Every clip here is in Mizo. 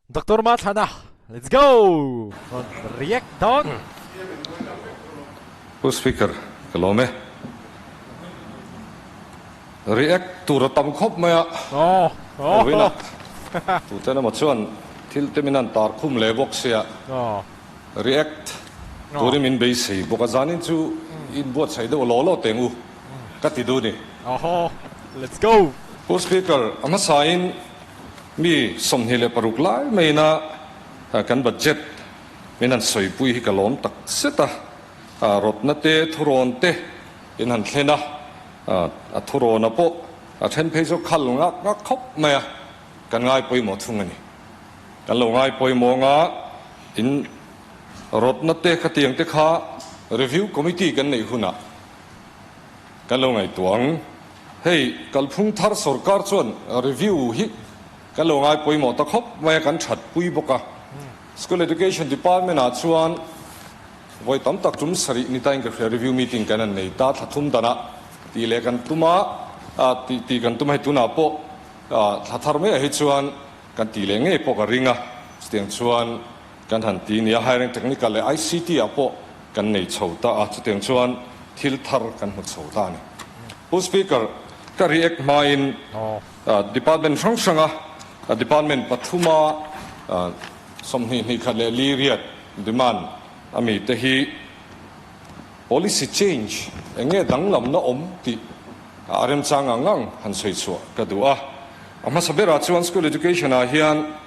Doctor Mathlana, let's go! Rawn react dawn. Pu Speaker, ka lawm e. React tur a tam khawp mai a. Vawiinah tuten emaw chuan thil te min han tar khum leh bawk sia. React turin min beisei bawk a. Zanin chu inbuatsaih deuh law law teng u ka ti duh ni. Let's go! Pu Speaker, a hmasain Mi 26 lai maiina kan budget min han sawipui hi ka lawm tak zet a, rawtna te, thurawn te in han thlen a, a thurawna pawh a then phei chu khal ngak ngak khawp mai a, kan ngai pawimawh thung a ni. Kan lo ngai pawimawh anga in rawtna te khatiang te kha review committee kan neih hunah Kan lo ngaihtuah ang. Hei, kalphung thar sorkar chuan review hi kan lo ngai pawimawh ta khawp mai a, kan that pui bawk a. School Education Department ah chuan vawi tam tak tum sarih ni tain ka hria review meeting kan han nei ta, thla thum danah tih leh kan tum a, tih tih kan tum a, hei tunah pawh thla thar maiah hi chuan kan tih leh ngei pawh ka ring a, chutiang chuan Kan han ti nia, Hiring Technical leh ICT ah pawh kan nei chho ta a, chutiang chuan thil thar kan hmu chho ta a ni. Pu Speaker, ka react hmain Department hrang hranga Department pathuma 20 hnih khat leh li riat demand a mi te hi policy change eng nge danglamna awm tih a remchang ang ang han sawi chhuah ka duh a. A hmasa berah chuan School Education ah hian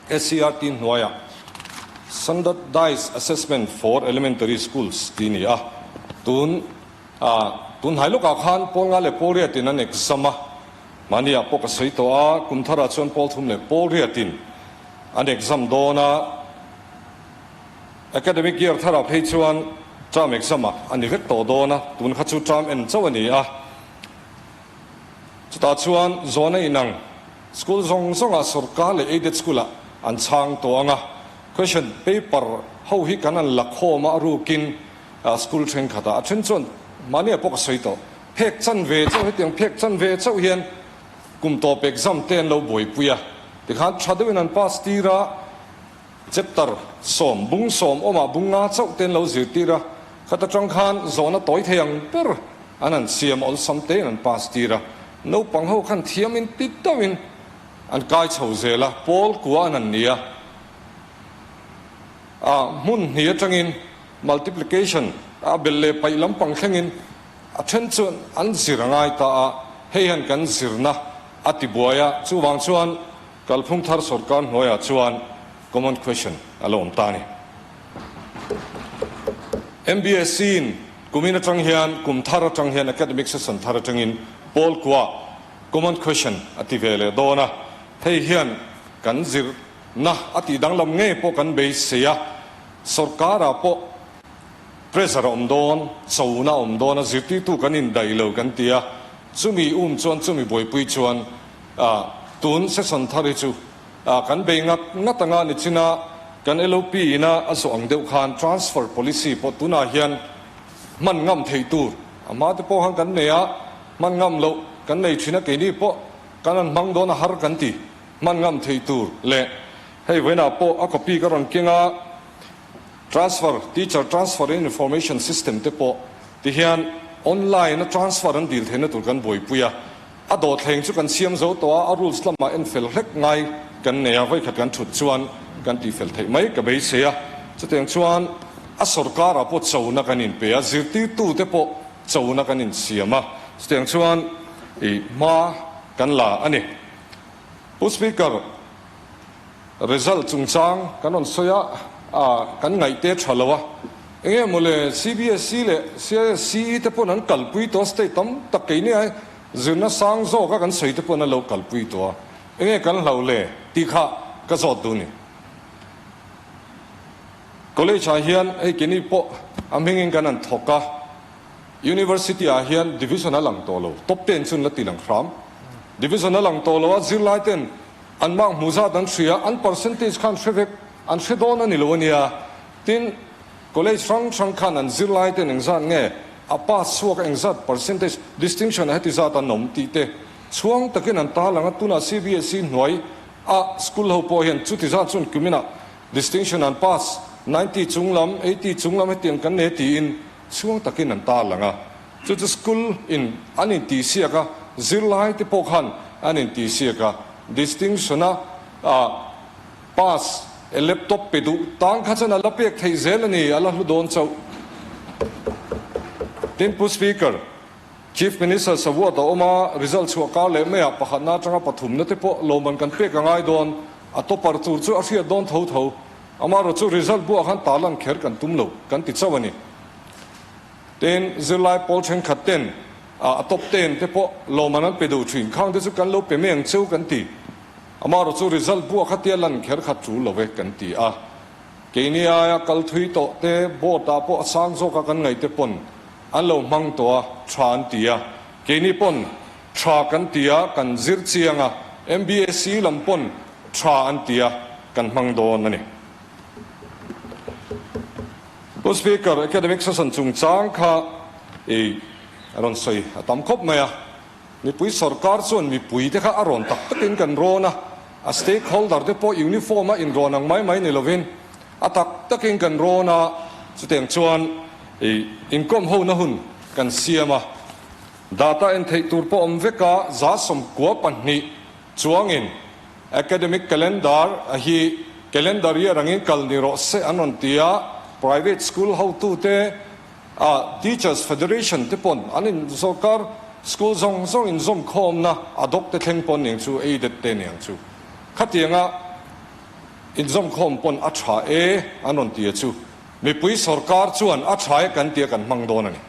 SCERT hnuaiah Standardized Assessment for Elementary Schools tih a ni a, tun tun hnai lawkah khan pawl nga leh pawl riatin an exam a, mahniah pawh ka sawi tawh a, kum tharah chuan pawl thum leh pawl riatin an exam dawn a, academic year tharah phei chuan term exam ah a ni vek tawh dawn a, tun kha chu term en chauh a ni a. Chutah chuan zawhna inang school zawng zawngah sorkar leh aided school ah an chhang tawh ang a, question paper ho hi kan han la khawm a, a rukin school thenkhatah a then chuan mahni ah pawh ka sawi tawh, phek chan ve chauh hetiang phek chan ve chauh hian kum tawp exam te an lo buaipui a, tikhan tha deuhin an pass tir a. Chapter 10, bung 10 awmah bung nga chauh te an lo zirtir a, khat atang khan zawhna tawi thei ang ber an han siam awlsam tein an pass tir a, naupang ho khan thiamin ti deuhin an kai chho zel a, pawl kua an han ni a, a hmun hnih atangin multiplication a belh leh paih lampang thlengin a then chuan an zir a ngai ta a, hei hian kan zirna a ti buai a, chuvang chuan Kalphung thar sorkar hnuaiah chuan common question a la awm ta a ni. MBSC-in kumin atang hian kum thar atang hian academic session thar atangin pawl kuah common question a ti ve leh dawn a, hei hian kan zirna a tih danglam ngei pawh kan beisei a, sorkarah pawh pressure a awm dawn, chona a awm dawn a, zirtirtu kan indaih lo kan ti a, chumi um chuan chumi buaipui chuan A, tun session thar hi chu kan bei ngat ngat anga ni chin a, kan LOP ina a zawh ang deuh khan transfer policy pawh tunah hian hman ngam theih tur a hma te pawh khan kan nei a, hman ngam loh kan nei thin a, keini pawh kan han hmang dawn a har kan ti, hman ngam theih tur leh hei vawiinah pawh a copy ka rawn keng a, transfer, teacher transfer information system te pawh tihian online a transfer an dil theihna tur kan buaipui a. A dawhthleng chu kan siam zo tawh a, a rules lamah en fel hlek ngai kan nei a, vawikhat kan thut chuan kan tihfel theih mai ka beisei a. Chutiang chuan a sorkarah pawh chona kan inpe a, zirtirtute pawh chona kan insiam a, chutiang chuan i hma kan la a ni. Pu Speaker, Result chungchang kan rawn sawi a, a kan ngaihte tha lo a, enge maw le CBSE leh CISCE te pawn an kalpui tawh a, state tam tak keini ai zirna sang zawk a kan sawi te pawn an lo kalpui tawh a, enge kan hlau le tih kha ka zawt duh ni. College ah hian hei keini pawh a hmingin kan han thawk a, University ah hian division a lang tawh lo, top ten chu an la ti lang hram, division a lang tawh lo a, zirlai ten An mark hmuh zat an hria, an percentage kha an hre vek, an hre dawn a ni lo a nia. Tin, college hrang hrang khan an zirlai ten engzat nge a pass chhuak a, engzat percentage, distinction a heti zat an awm tih te chhuang takin an tarlang a, tunah CBSE hnuai A school ho pawh hian chuti zat chuan kuminah distinction an pass, 90 chung lam, 80 chung lam hetiang kan nei tiin chhuang takin an tarlang a. Chu chu school in an intihsiak a, zirlai te pawh khan an intihsiak a, distinction a pass e laptop pe duh tang kha chuan a la pek theih zel a ni, a la hlu dawn chauh. Tin Pu Speaker, Chief Minister Savuat a awm a, result chhuah kar leh maiah pakhatna atanga pathumna te pawh lawmman kan pek a ngai dawn, a topper tur chu a hriat dawn tho tho. Amaherawh chu result buah khan tarlan kher kan tum lo, kan ti chauh a ni. Tin, zirlai pawl thenkhat ten a top ten te pawh lawmman an pe duh thin, khang te chu kan lo pe mai ang cheu kan ti. Amaherawh chu result buah kha tia lan kher khat tul lo ve kan ti a. Keini aia kal thui tawh te board ah pawh a sang zawk a kan ngaih te pawn an lo hmang tawh a, tha an ti a. Keini pawn tha kan ti a, kan zir chiang a, MBSE lam pawn tha an ti a, kan hmang dawn a ni. Pu Speaker, Academic Session chungchang kha i rawn sawi a tam khawp mai a. Mipui sorkar chuan mipui te kha a rawn tak takin kan rawn a, a stakeholder te pawh uniform a inrawn ang mai mai ni lovin a tak takin kan rawn a, chutiang chuan i inkawm hona hun kan siam a. Data en theih tur pawh awm vek a, 92 chuangin academic calendar a hi calendar year angin kal ni rawh se an rawn ti a, private school hotute, A Teachers Federation te pawn an in sorkar school zawng zawng in zawm khawmna a doc te thleng pawn eng chu aided te niang chu khatianga in zawm khawm pawn a tha e an rawn ti a chu mipui sorkar chuan a tha e kan tia kan hmang dawn a ni.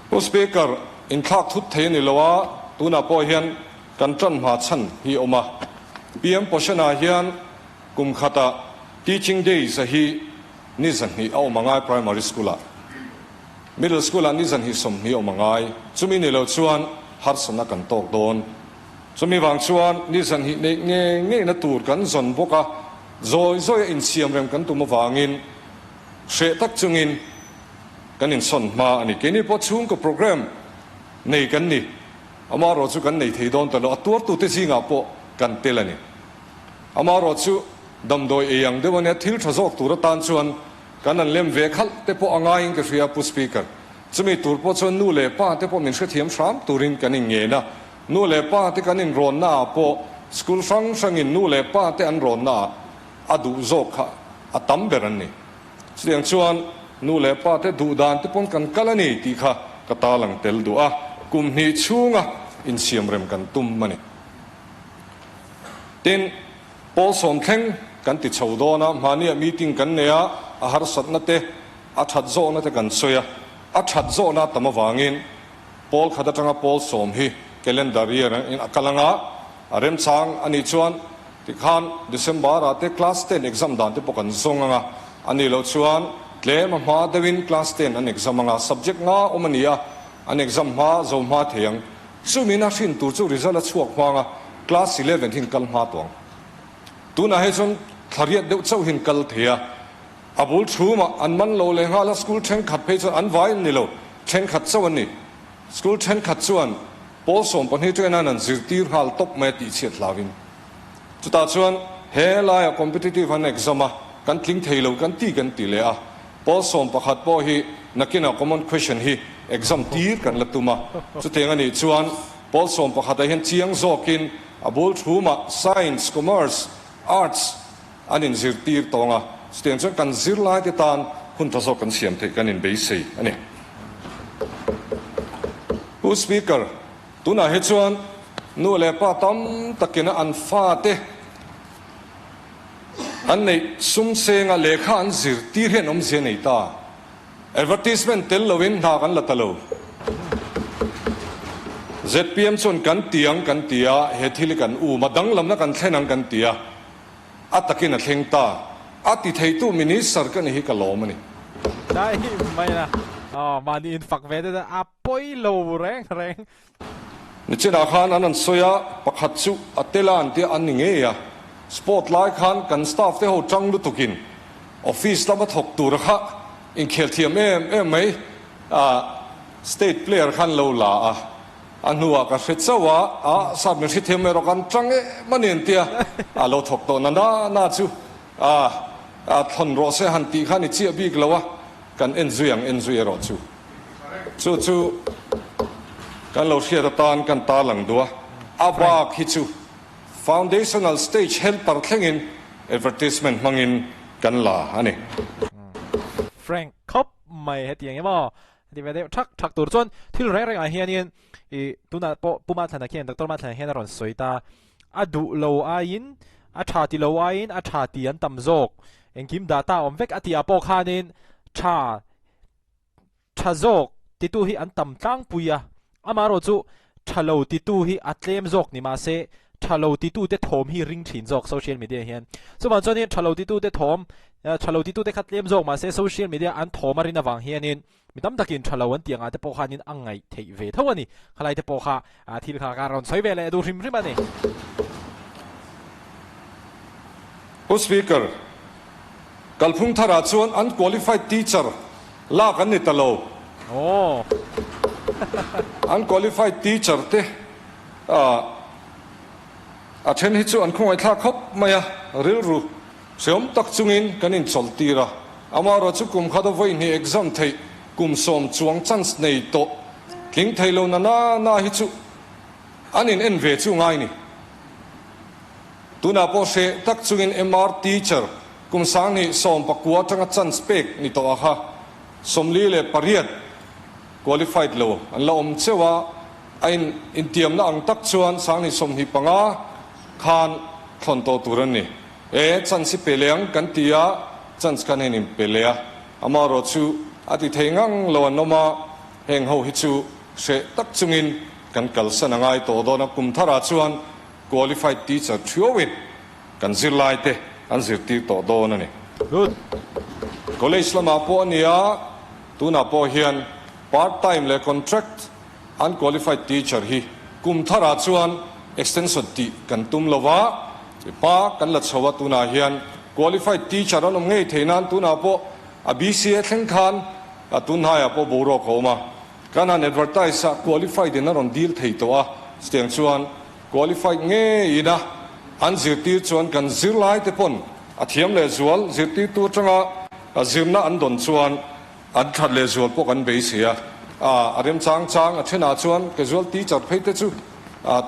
Pu Speaker, inthlak thut thei a ni lo a, tunah pawh hian kan tan hma chhan hi a awm a. PM Poshan ah hian kum khatah Teaching Days a hi Ni 200 a awm a ngai primary school ah. Middle school ah ni 220 a awm a ngai. Chumi ni lo chuan harsatna kan tawk dawn. Chumi vang chuan ni 200 neih ngei ngeina tur kan zawn bawk a, zawi zawi a insiam rem kan tum avangin hreh tak chungin kan insawn hma a ni. Keini pawh chhungkaw program nei kan ni. Amaherawh chu kan nei thei dawn ta lo, a tuartute zingah pawh kan tel a ni. Amaherawh chu damdawi ei ang deuh a nia, thil tha zawk tur atan chuan kan an lem ve khalh te pawh a ngaiin ka hria Pu Speaker. Chumi tur pawh chuan nu leh pa te pawh min hrethiam hram turin kan inngen a, nu leh pa te kan inrawnna ah pawh school hrang hrangin nu leh pa te an rawnna ah a duh zawk kha a tam ber an ni. Chutiang chuan nu leh pa te duh dan te pawn kan kal a ni tih kha ka talang tel duh a, kum hnih chhunga insiamrem kan tum a ni. Tin, pawl sawm thleng kan ti chho dawn a, hmahniah meeting kan nei a, a harsatna te, a that zawhna te kan sawi a, a that zawhna a tam avangin pawl khat atanga pawl sawm hi calendar year in a kal anga a remchang a nih chuan tikhan December ah te class ten exam dan te pawh kan zawng anga, a nih loh chuan tlem a hma deuhin class ten an exam anga, subject nga awm a ni a, an exam hma zo hma thei ang. Chumin a hrin tur chu result a chhuak hmang a, class 11 hin kal hma tawh ang. Tunah hei chuan thla riat deuh chauh hin kal thei a, a bul thumah an man lo leh nghal a, school thenkhat phei chuan an vai an ni lo, thenkhat chauh an ni. School thenkhat chuan pawl 12 train an an zirtir nghal tawp mai a tih chhiat hlauhin. Chutah chuan he laiah competitive an exam a, kan tling thei lo kan ti kan ti leh a, Pawl 11 pawh hi nakinah common question hi exam tir kan la tum a, chutiang a nih chuan pawl 11 ah hian chiang zawkin a bul thumah science, commerce, arts an inzirtir tawng a, chutiang chuan kan zirlai te tan hun tha zawk kan siam theih kan inbeisei a ni. Pu Speaker, tunah hi chuan nu leh pa tam takin an fate, An neih sum senga lehkha an zirtir hian awmzia nei ta. Advertisement tel loin hna kan la ta lo. Zpm chuan kan ti ang kan ti a, he thil hi kan um a, danglamna kan thlen ang kan ti a, a takin a thleng ta. A ti theitu Minister ka ni hi ka lawm a ni. Dai mai a, aw mahni in fak ve te a pawi lo reng reng. Nichinah khan an an sawi a, pakhat chu a tel a an tia an ni ngei a. Sport lai khan kan staff te ho tang lutukin office lama thawk tura kha inkhel thiam em em mai a, state player khan lo la a. A hnuah ka hre chauh a, a sap min hrethiam erawh kan tang em a ni an tia, a lo thawk tawh na na na chu a a thawn rawh se han tih kha ni chiah bik lo a, kan en zui ang en zui erawh chu chu chu kan lo hriat atan kan tarlang duh a, a bak hi chu foundational stage helper thlengin advertisement hmangin kan la a ni. Frank khawp mai hetiang emaw Heti ve deuh thak thak tur chuan thil reng rengah hianin ih tunah pawh Pu Mathlana khian Doctor Mathlana hian a rawn sawi ta, a duh lo aiin a tha ti lo aiin a tha ti an tam zawk, engkim data awm vek a tihah pawh khanin tha tha zawk titu hi an tam tlangpui a, amaherawh chu tha lo titu hi a tlem zawk ni mahse tha lo titute thawm hi ring thin zawk social media hian. Chuvang chuanin tha lo titute thawm Tha lo titute kha tlem zawk mahse social media an thawm a rin avang hianin mi tam takin tha lo an tih angah te pawh khanin a ngaih theih ve tho a ni. Khalai te pawh kha thil kha ka rawn sawi ve leh duh hrim hrim a ni. Pu Speaker, kalphung tharah chuan unqualified teacher lak an ni ta lo. Aw. Unqualified teacher te a then hi chu an khawngaihthlak khawp mai a, rilru Hreawm tak chungin kan inchawlh tir a, amaherawh chu kum khat a vawi hnih exam theih kum sawm chuang chance nei tawh tling thei lo na na na hi chu an in en ve chu ngai ni. Tunah pawh hreh tak chungin MR teacher kum sanghnih 19 atanga chance pek ni tawh a kha 48 qualified lo an la awm cheuh a, a in intiamna ang tak chuan 2025 khan thlawn tawh tur an ni. E, chance i pe leh ang kan ti a, chance khan heng in pe leh a, amaherawh chu a ti thei ngang lo an awm a, heng ho hi chu hreh tak chungin kan kalsan a ngai tawh dawn a, kum tharah chuan qualified teacher thiauin kan zirlai te an zirtir tawh dawn a ni. Good. College lamah pawh a ni a, tunah pawh hian part time leh contract Unqualified teacher hi kum tharah chuan extension tih kan tum lo va, pa kan la chho a, tunah hian qualified teacher an awm ngei thei nan tunah pawh a BCA thleng khan a tunhnaiah pawh boruak a awm a, kan han advertise a qualified in a rawn deal thei tawh a, chutiang chuan qualified ngeiin a an zirtir chuan kan zirlai te pawn a thiam leh zual zirtirtu atanga zirna an dawn chuan An that leh zual pawh kan beisei a, a remchang chang a thenah chuan casual teacher phei te chu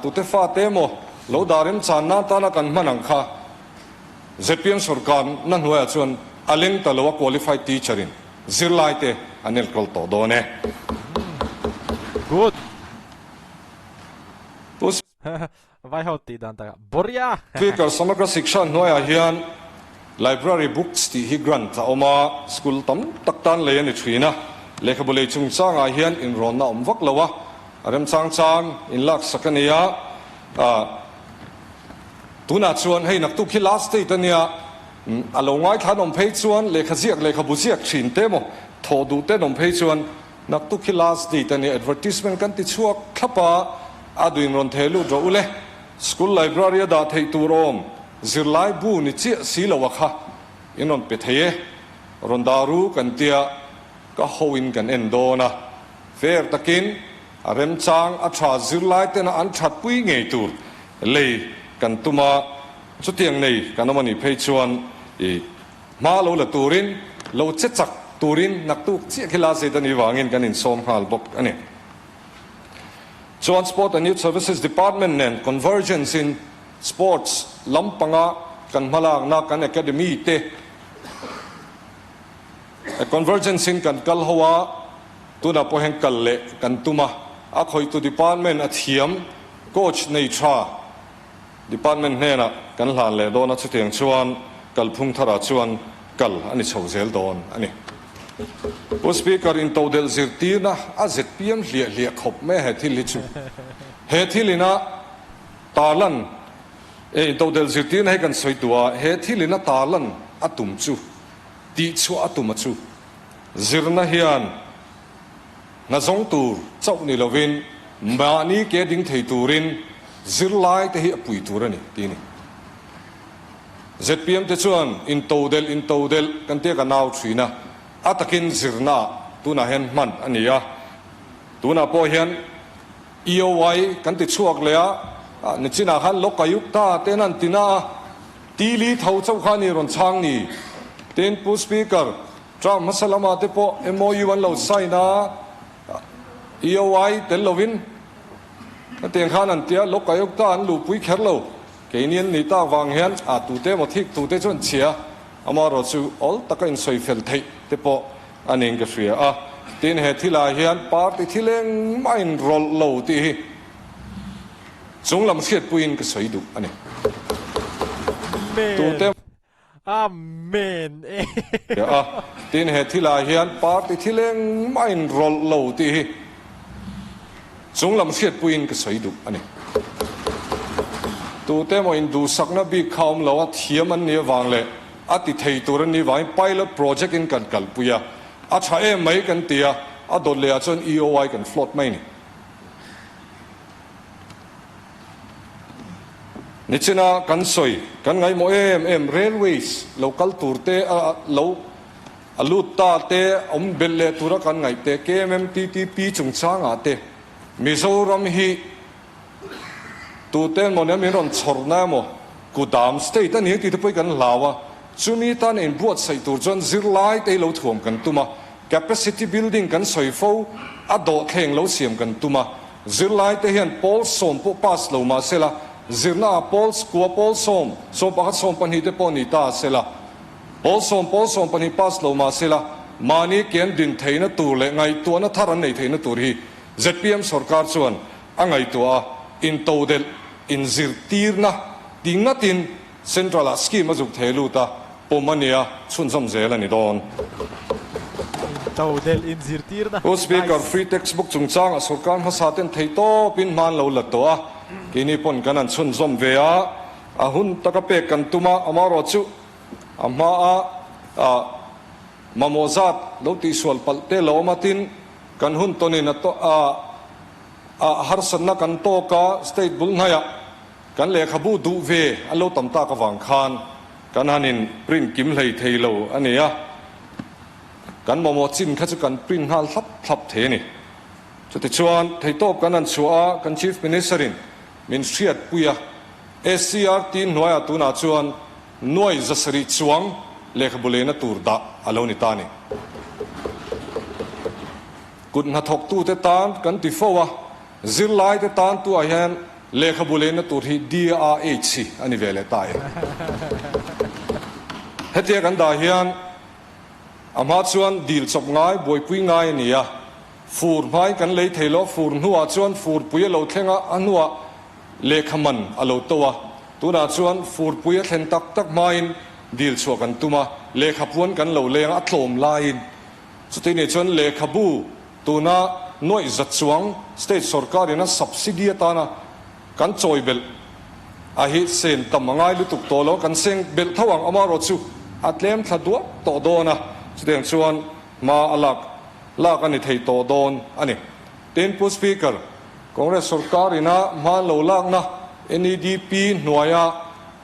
tute fate emaw lo dah remchan nan tana kan hman ang kha zpm sorkar na hnuaiah chuan a leng ta lo a qualified teacher in zirlai te an enkawl tawh dawn e. Good. Pu Vai ho tih dan takah Boria! Speaker Samagra Shiksha hnuaiah hian Library Books tih hi grant a awm a, school tam tak tan lei a ni thin a, lehkhabu lei chungchangah hian inrawnna a awm vak lo a, a remchang chang inlaksak a ni a, tunah chuan hei naktuk hi last date a nia, a lo ngaithla an awm phei chuan lehkha ziak lehkhabu ziak thin te emaw thawh duh te an awm phei chuan Naktuk hi last date a nia, advertisement kan ti chhuak thlap a, a duin rawn theh lut rawh u le. School library a dah theih tur awm, zirlai bu ni chiah si lo a kha in rawn pe thei e. Rawn dah ru kan tia, ka ho in kan en dawn a. Fair takin a remchang a tha zirlai tena an that pui ngei tur lei kan tum a, chutiang nei kan awm a nih phei chuan i Hma lo la turin, lo che chak turin naktuk chiah khi la zet a nih vangin kan insawm nghal bawk a ni. Chuan Sport and Youth Services Department nen convergence in sports lampanga kan hmalakna kan academy te convergence in kan kal ho a, tunah pawh hian kal leh kan tum a, a khawihtu department a thiam coach nei tha Department hnenah kan hlan leh dawn a, chutiang chuan kalphung tharah chuan kal a ni chho zel dawn a ni. Pu Speaker, intodelh zirtirna a zpm hliah hliah khawp mai a he thil hi chu. He thil ina tarlan e intodelh zirtirna hi kan sawi duh a, he thil ina tarlan a tum chu, tihchhuah a tum a chu, zirna hian Hna zawng tur chauh ni lovin mahni ke ding thei turin zirlai te hi a pui tur a ni tih a ni. Zpm te chuan intodelh intodelh kan tia ka nau thin a, a takin zirna ah tunah hian hman a ni a, tunah pawh hian EOI kan ti chhuak leh a, nichinah khan Lokayukta ten an ti na a, Tili tho chauh kha a ni rawn chhang ni. Tin, Pu Speaker, term hmasa lamah te pawh MOU an lo sign a, EOI tel lovin hetiang khan an ti a, Lokayukta an luhpui kher lo. Keini an nih tak vang hian a tute emaw thik tute chu an chhia, amaherawh chu awl taka insawi fel theih te pawh a niin ka hria a. Tin, he thilah hian party thil engmah inrawlh lo tih hi chung lam hriatpuiin ka sawi duh a ni. Tute. Amen. A, tin he thilah hian party thil engmah inrawlh lo tih hi chung lam hriatpuiin ka sawi duh a ni. Tute emaw induhsakna bik kha awm lo a thiam an nih avang leh a ti thei tur an nih vangin pilot project in kan kalpui a, a tha em mai kan ti a, a dawt leh ah chuan EOI kan float mai a ni. Nichina kan sawi, kan ngaihmawh em em railways lo kal tur te a lo a lut ta te awm belh leh tura kan ngaih te KMMTTP chungchangah te Mizoram hi tute emaw nia min rawn chhawrna emaw Kudam state a ni tih te pawh hi kan hlau a, chumi tan inbuatsaih tur chuan zirlai te hi lo thuam kan tum a, capacity building kan sawi fo a dawhthleng lo siam kan tum a. Zirlaite hian pawl sawm pawh pass lo mah sela, zirna ah pawl kua pawl sawm, 11 12 te pawh ni ta sela, pawl sawm pawl 12 pass lo mah sela, mahni kian din theihna tur leh ngaihtuahna thar an nei theihna tur hi zpm sorkar chuan a ngaihtuah a, intodelh, inzirtirna ti ngatin Central ah scheme a zuk thei lut a, pawm a nia, chhunzawm zel a ni dawn. Intodelh inzirtirna. Pu Speaker, Free Textbook chungchangah sorkar hmasa ten thei tawpin hman lo la tawh a, keini pawn kan han chhunzawm ve a, a hun taka pek kan tum a, amaherawh chu a hma a mamawh zat lo tihsual palh te lo awm a, tin kan hun tawnin a harsatna kan tawk a, state bul hnaiah Kan lehkhabu duh ve an lo tam tak avang khan kan han in print kim hlei thei lo a ni a, kan mamawh chin kha chu kan print nghal thlap thlap thei a ni. Chutichuan theitawp kan han chhuah a, kan Chief Minister in min hriatpui a, SCRT hnuaiah tunah chuan nuai zasarih chuang lehkhabu leina tur dah a lo ni ta a ni. Kut hnathawktute tan kan ti fo a, zirlaite tan tuah hian Lehkhabu lenna tur hi DRH hi a ni ve leh ta e. Hetia kan dah hian a hma chuan dil chawp ngai, buaipui ngai a ni a. Fur hmain kan lei thei lo, fur hnuah chuan furpui a lo thleng a, a hnuah lehkha man a lo to a. Tunah chuan furpui a thlen tak tak hmain dil chhuah kan tum a, lehkha puan kan lo leng a, a tlawm laiin. Chuti nih chuan lehkhabu Tuna nuaih zat chuang state sorkarin a subsidy atana kan chawi belh a hi sen tam a ngai lutuk tawh lo, kan seng belh tho ang amaherawh chu a tlem thla duak tawh dawn a, chutiang chuan hma a lak lak a ni thei tawh dawn a ni. Tin, Pu Speaker, Congress sorkarin a hma an lo lakna NEDP hnuaia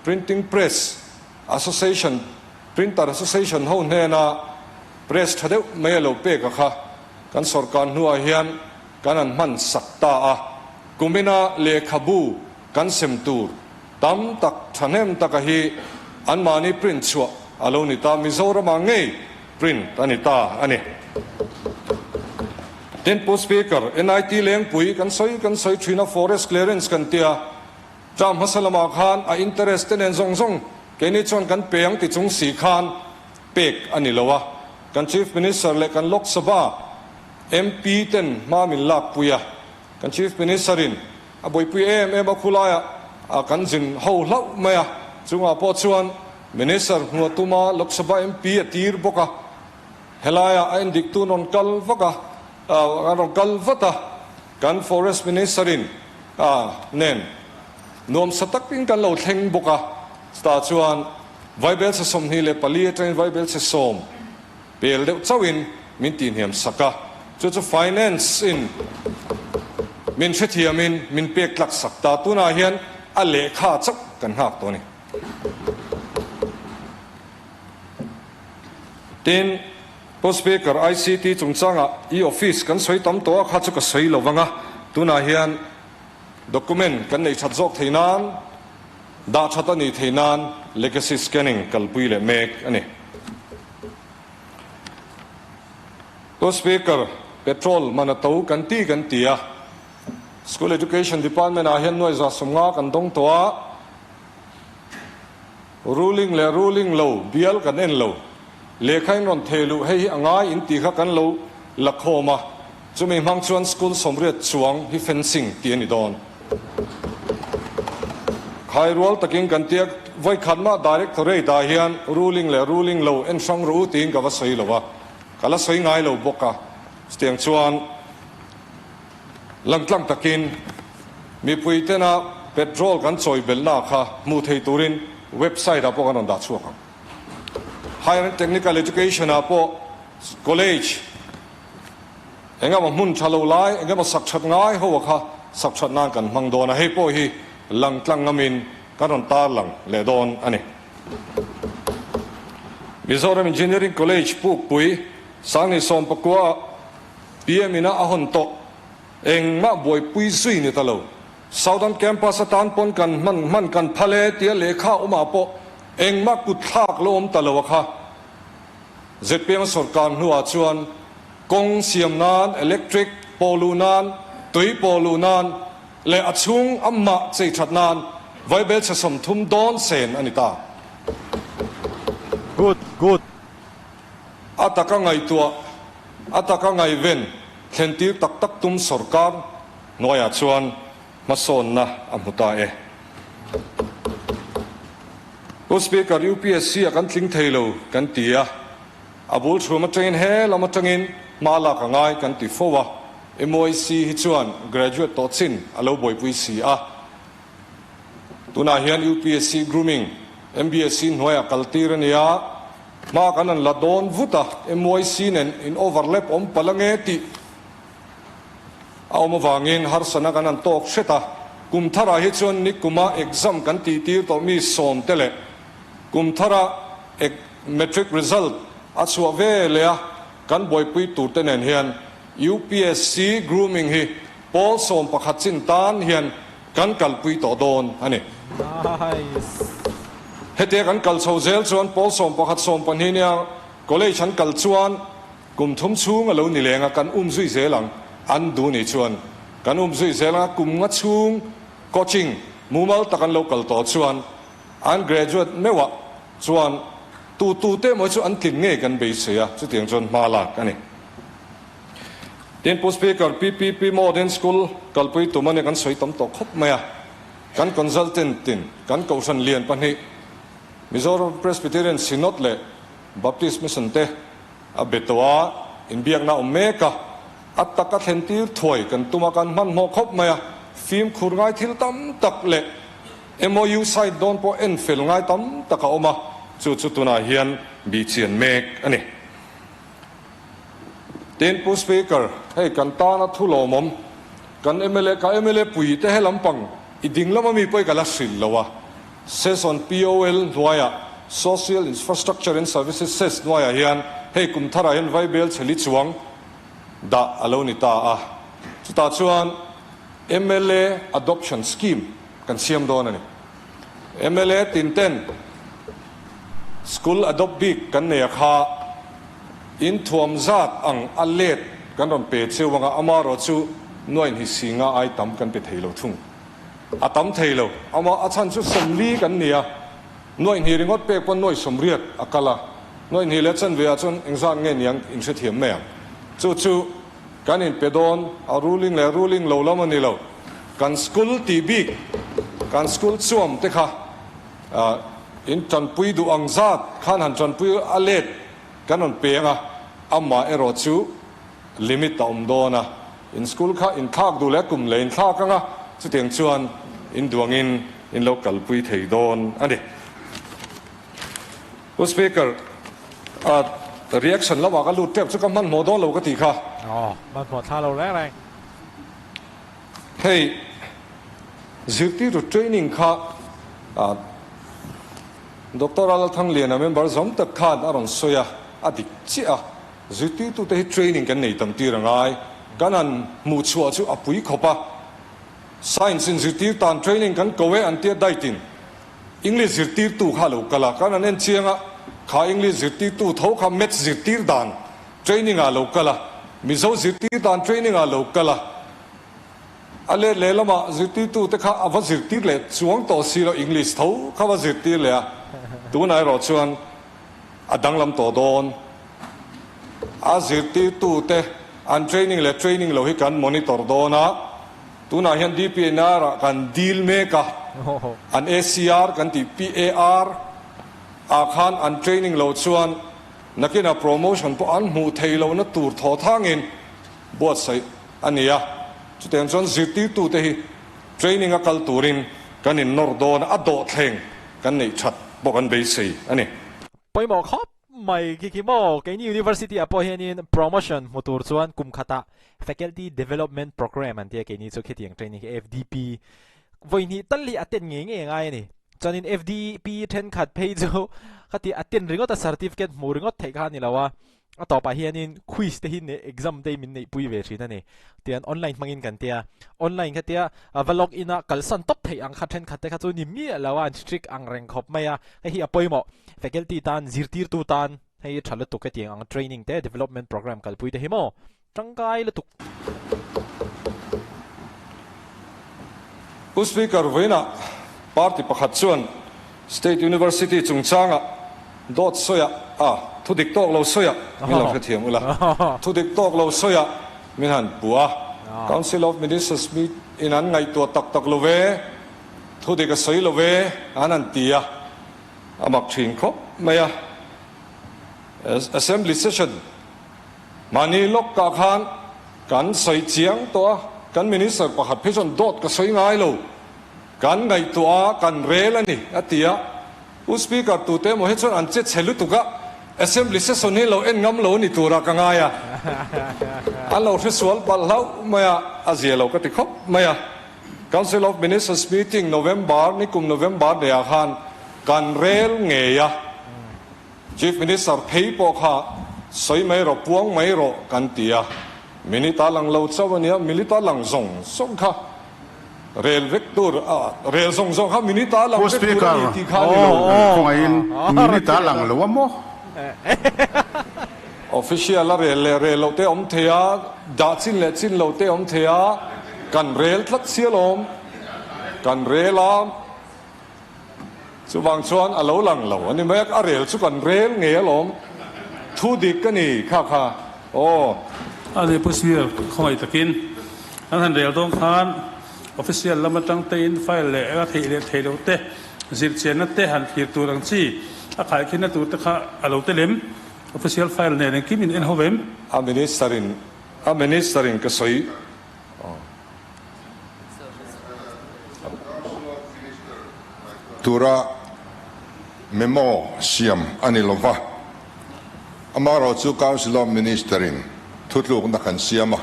Printing Press Association, Printer Association ho hnena Press tha deuh mai a lo pek a kha kan sorkar hnuah hian kan han hman sak ta a, kumina lehkhabu kan sem tur tam tak thahnem taka hi anmahni print chhuah a lo ni ta, Mizoramah ngei print a ni ta a ni. Tin, Pu Speaker, NIT Lengpui kan sawi kan sawi thin a, forest clearance kan tia, term hmasa lamah khan a interest te nen zawng zawng keini chuan kan pe ang ti chung si khan pek a ni lo a, kan Chief Minister leh kan Lok Sabha MP ten hma min lakpui a, kan Chief Minister in a buaipui em em a khulaiah a kan zin ho hlauh mai a, chungah pawh chuan Minister hmuh a tum a, Lok Sabha MP a tir bawk a, helaiah a endiktu rawn kal vak a, a rawn kal vat a, kan Forest Minister in a nen nuamsa takin kan lo thleng bawk a, chutah chuan Vaibelchhe 24 atangin vaibelchhe sawm pel deuh chauhin min tihhniam sak a, chu chu finance in min hrethiamin min pek tlak sak ta. Tunah hian a lehkha chauh kan nghak tawh a ni. Tin, Pu Speaker, ICT chungchangah e-office kan sawi tam tawh a, kha chu ka sawi lo vang a, tunah hian. Document kan neih that zawk thei nan, dah that a nih thei nan legacy scanning kalpui leh mek a ni. Pu Speaker, petrol man a to kan ti kan ti a, School Education Department ah hian nuai 150 kan dawng tawh a, ruling leh ruling lo bial kan en lo, lehkha in rawn thei luh hei hi a ngai in tih kha kan lo la khawm a, chumi hmang chuan school 80 chuang hi fencing tih a ni dawn. Khai rual takin kan tia vawikhat mah Directorate ah hian ruling leh ruling lo en hrang rawh u tiin ka va sawi lo a, ka la sawi ngai lo bawk a, chutiang chuan langtlang takin mipui tena petrol kan chawi belhna kha hmuh thei turin website ah pawh kan rawn dah chhuak ang. Higher and Technical Education ah pawh college engemaw hmun tha lo lai, engemaw sak that ngai ho a kha sak that nan kan hmang dawn a, hei pawh hi langtlang ngamin kan rawn tarlang leh dawn a ni. Mizoram Engineering College Pukpui Sangni 19 ah PM ina a hawn tawh engmah buaipui zui ni ta lo. Southern Campus atan pawn kan hman hman kan phal e tia lehkha awmah pawh engmah kut thlak lo awm ta lo a kha. Zpm sorkar hnuah chuan kawng siam nan, electric pawh luh nan, tui pawh luh nan leh a chhung amah chei that nan vaibel chhe 30 dawn sen a ni ta. Good, good. A taka ngaihtuah, a taka ngaihven thlentir tak tak tum sorkar hnuaiah chuan hmasawnna a hmu ta e. Pu Speaker, UPSC a kan tling thei lo kan ti a, a bul chhum atangin he lam atangin hma lak a ngai kan ti fo a, MYC hi chuan graduate tawh chin a lo buaipui si a. Tunah hian UPSC grooming MBSC hnuaiah kal tir a ni a, hma kan han la dawn vut a, MYC nen in overlap awm palh ange tih a awm avangin harsana kan han tawk hret a, kum tharah hi chuan nikuma exam kan tih tir tawh mi 10 te leh kum thara matric result a chhuah ve leh a kan buaipui tur te nen hian UPSC grooming hi pawl 11 chin tan hian kan kalpui tawh dawn a ni. Nice. Hetia kan kal chho zel chuan pawl 11 12 nia college an kal chuan kum thum chhung a lo ni leng a kan um zui zel ang an du ni chuan kan um zui zel ang a kum nga chhung coaching mumal tak an lo kal tawh chuan an graduate meuh ah chuan tu tu te mawi chu an tlin ngei kan beisei a chutiang chuan hma lak a ni. Tin Pu Speaker PPP Modern School kalpui tum a ni kan sawi tam tawh khawp mai a kan consultant tin kan kohhran lian pahnih Mizoram Presbyterian Synod leh Baptist Mission te a be tawh a, inbiakna awm mek a, a taka thlen tir thuai kan tum a, kan hmanhmawh khawp mai a, fimkhur ngai thil tam tak leh MOU sign dawn pawh en fel ngai tam tak a awm a, chu chu tunah hian bihchian mek a ni. Tin Pu Speaker, hei kan tana thu lawmawm, kan mla, ka mla pui te he lampang i ding lama mi pawh i ka la hrilh lo a, Cess on POL hnuaiah Social Infrastructure and Services Cess hnuaiah hian hei kum tharah hian vaibel chheli chuang dah a lo ni ta a. Chutah chuan mla Adoption Scheme kan siam dawn a ni. Mla tin ten school adopt bik kan nei a kha in thuam zat ang a let kan rawn pe cheu anga amarawh chu nuain hi singa ai tam kan pe thei lo thung. A tam thei lo. Ama a chhan chu 40 kan ni a, 2,000 ringawt pek pawn 80,000 a kal a, 2,500 leh chanve ah chuan engzat nge niang in hrethiam mai ang. Chu chu kan in pe dawn a ruling leh ruling lo lam a ni lo. Kan school tih bik, kan school chuam te kha in tanpui duh ang zat khan han tanpui a let kan rawn pe ang a, amah erawh chu limit a awm dawn a. In school kha in thlak duh leh kum leh in thlak ang a, chutiang chuan in duangin in lo kalpui thei dawn a ni. Pu Speaker, a reaction lamah ka lut tep chu ka hmanhmawh dawn lo ka tih kha. Aw, hmanhmawh thla lo reng reng. Hei, zirtirtu training kha Doctor Lalthangliana member zawm tak khan a rawn sawi a, a dik chiah a. Zirtirtute hi training kan nei tam tir a ngai. Kan han hmuh chhuah chu a pui khawp a. Science in zirtir tan training kan ko e an tia diet in English zirtirtu kha lo kal a, kan an en chiang a, kha English zirtirtu tho kha Maths zirtir dan training ah lo kal a, Mizo zirtir dan training ah lo kal a, a let leh lamah zirtirtu te kha a va zirtir leh chuang tawh si lo, English tho kha va zirtir leh a, tunah erawh chuan a danglam tawh dawn. A zirtirtu te an training leh training lo hi kan monitor dawn a, tunah hian DPNR ah kan deal mek a, an ACR kan tih PAR ah khan an training lo chuan nakinah promotion pawh an hmuh theih lohna tur thaw thangin buatsaih a ni a, chutiang chuan zirtirtu te hi training a kal turin kan innawr dawn a, a dawhthleng kan neih that pawh kan beisei a ni. Pawimawh khawp mai khi khi maw? Keini University ah pawh hianin promotion hmu tur chuan kum khatah Faculty Development Programme an tia keini chu khitiang training hi FDP vawi hnih tal hi a ten ngei ngei a ngai a ni. Chuanin FDP thenkhat phei chu khati a ten ringawt a certificate hmu ringawt theih kha a ni lo a, A tawpah hianin quiz te hi exam te hi min neihpui ve thin a ni. Tian online hmangin kan tia. Online kha tia va log in a kalsan tawp theih ang kha thenkhat te kha chu ni miah lo a, an strict ang reng khawp mai a. Hei hi a pawimawh. Faculty tan, zirtirtu tan hei hi tha lutuk hetiang ang training te, development program kalpui te hi maw tangkai lutuk. Pu Speaker, vawiinah party pakhat chuan State University chungchangah dawt sawiah a thu dik tawk lo sawiah min lo hrethiam ula, thu dik tawk lo sawiah min han pu a, Council of Ministers meet in an ngaihtuah tak tak lo ve, thu dik a sawi lo ve an han ti a, a mak thin khawp mai a. Assembly session Mahni lawkah khan kan sawi chiang tawh a, kan Minister pakhat phei chuan dawt ka sawi ngai lo, kan ngaihtuah a, kan rel a ni, a ti a. Pu Speaker, tute emaw hi chuan an che chhe lutuk a, Assembly session hi lo en ngam lo ni turah ka ngai a, an lo hresual palh hlauh mai a, a zia lo ka ti khawp mai a. Council of Ministers meeting November, nikum November neihah khan kan rel ngei a. Chief Minister phei pawh kha sawi mai rawh, puang mai rawh kan ti a, minute a lang lo chauh a nia, minute a lang zawng zawng kha rel vek tur, rel zawng zawng kha minute a lang Pu vek tur a Speaker, ni tih kha a ni lo. Khawngaihin minute a lang lo a maw? Official a rel leh rel loh te awm thei a, dah chin leh chin loh te awm thei a, kan rel tlat si alawm, kan rel a. Chuvang chuan a lo lang lo a ni mai a, a rel chu kan rel ngei alawm, thu dik a ni kha kha aw. A ni Pu Sir, khawngaih takin an han rel dawn khan official lam atang tein file leh a theih leh theih loh te, zirchianna te han thlir tur ang chi a khaikhinna tur te kha a lo tel em? Official file nen engkim in en ho em? A minister in a minister in ka sawi Tura memo siam a ni lova, amaherawhchu Council of Minister-in thutlukna kan siam a,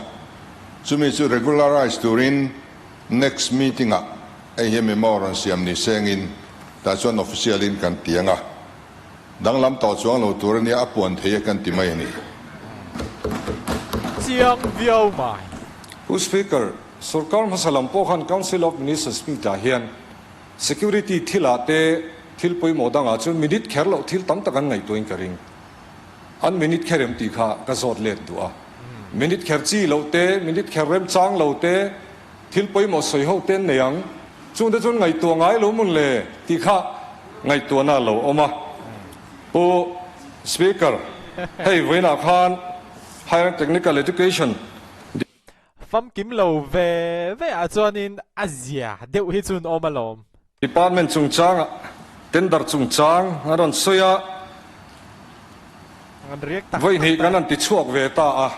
chumi chu regularise turin next meeting-ah hei hi memo rawn siam ni sengin tah chuan official-in kan ti ang a, danglam tawh chuang lo tur a nia a puan thei e kan ti mai a ni. Chiang viau mai. Pu Speaker, Sorkar hmasa lam pawh khan Council of Ministers meet ah hian Security thil ah te thil pawimawh dang ah chuan minute kher loh thil tam tak an ngaihtuah in ka ring. An minute kher em tih kha ka zawt let duh a. Minute kher chi loh te, minute kher remchang lo te, thil pawimawh sawi ho te an nei ang. Chung te chuan ngaihtuah ngai lo mun le tih kha ngaihtuahna a lo awm a. Pu Speaker, hei vawiinah khan Higher Technical Education Famkim lo ve ve ah chuanin a zia deuh hi chun awm alawm. Department chungchangah tender chungchang an rawn sawi a, vawi hnih kan han ti chhuak ve ta a.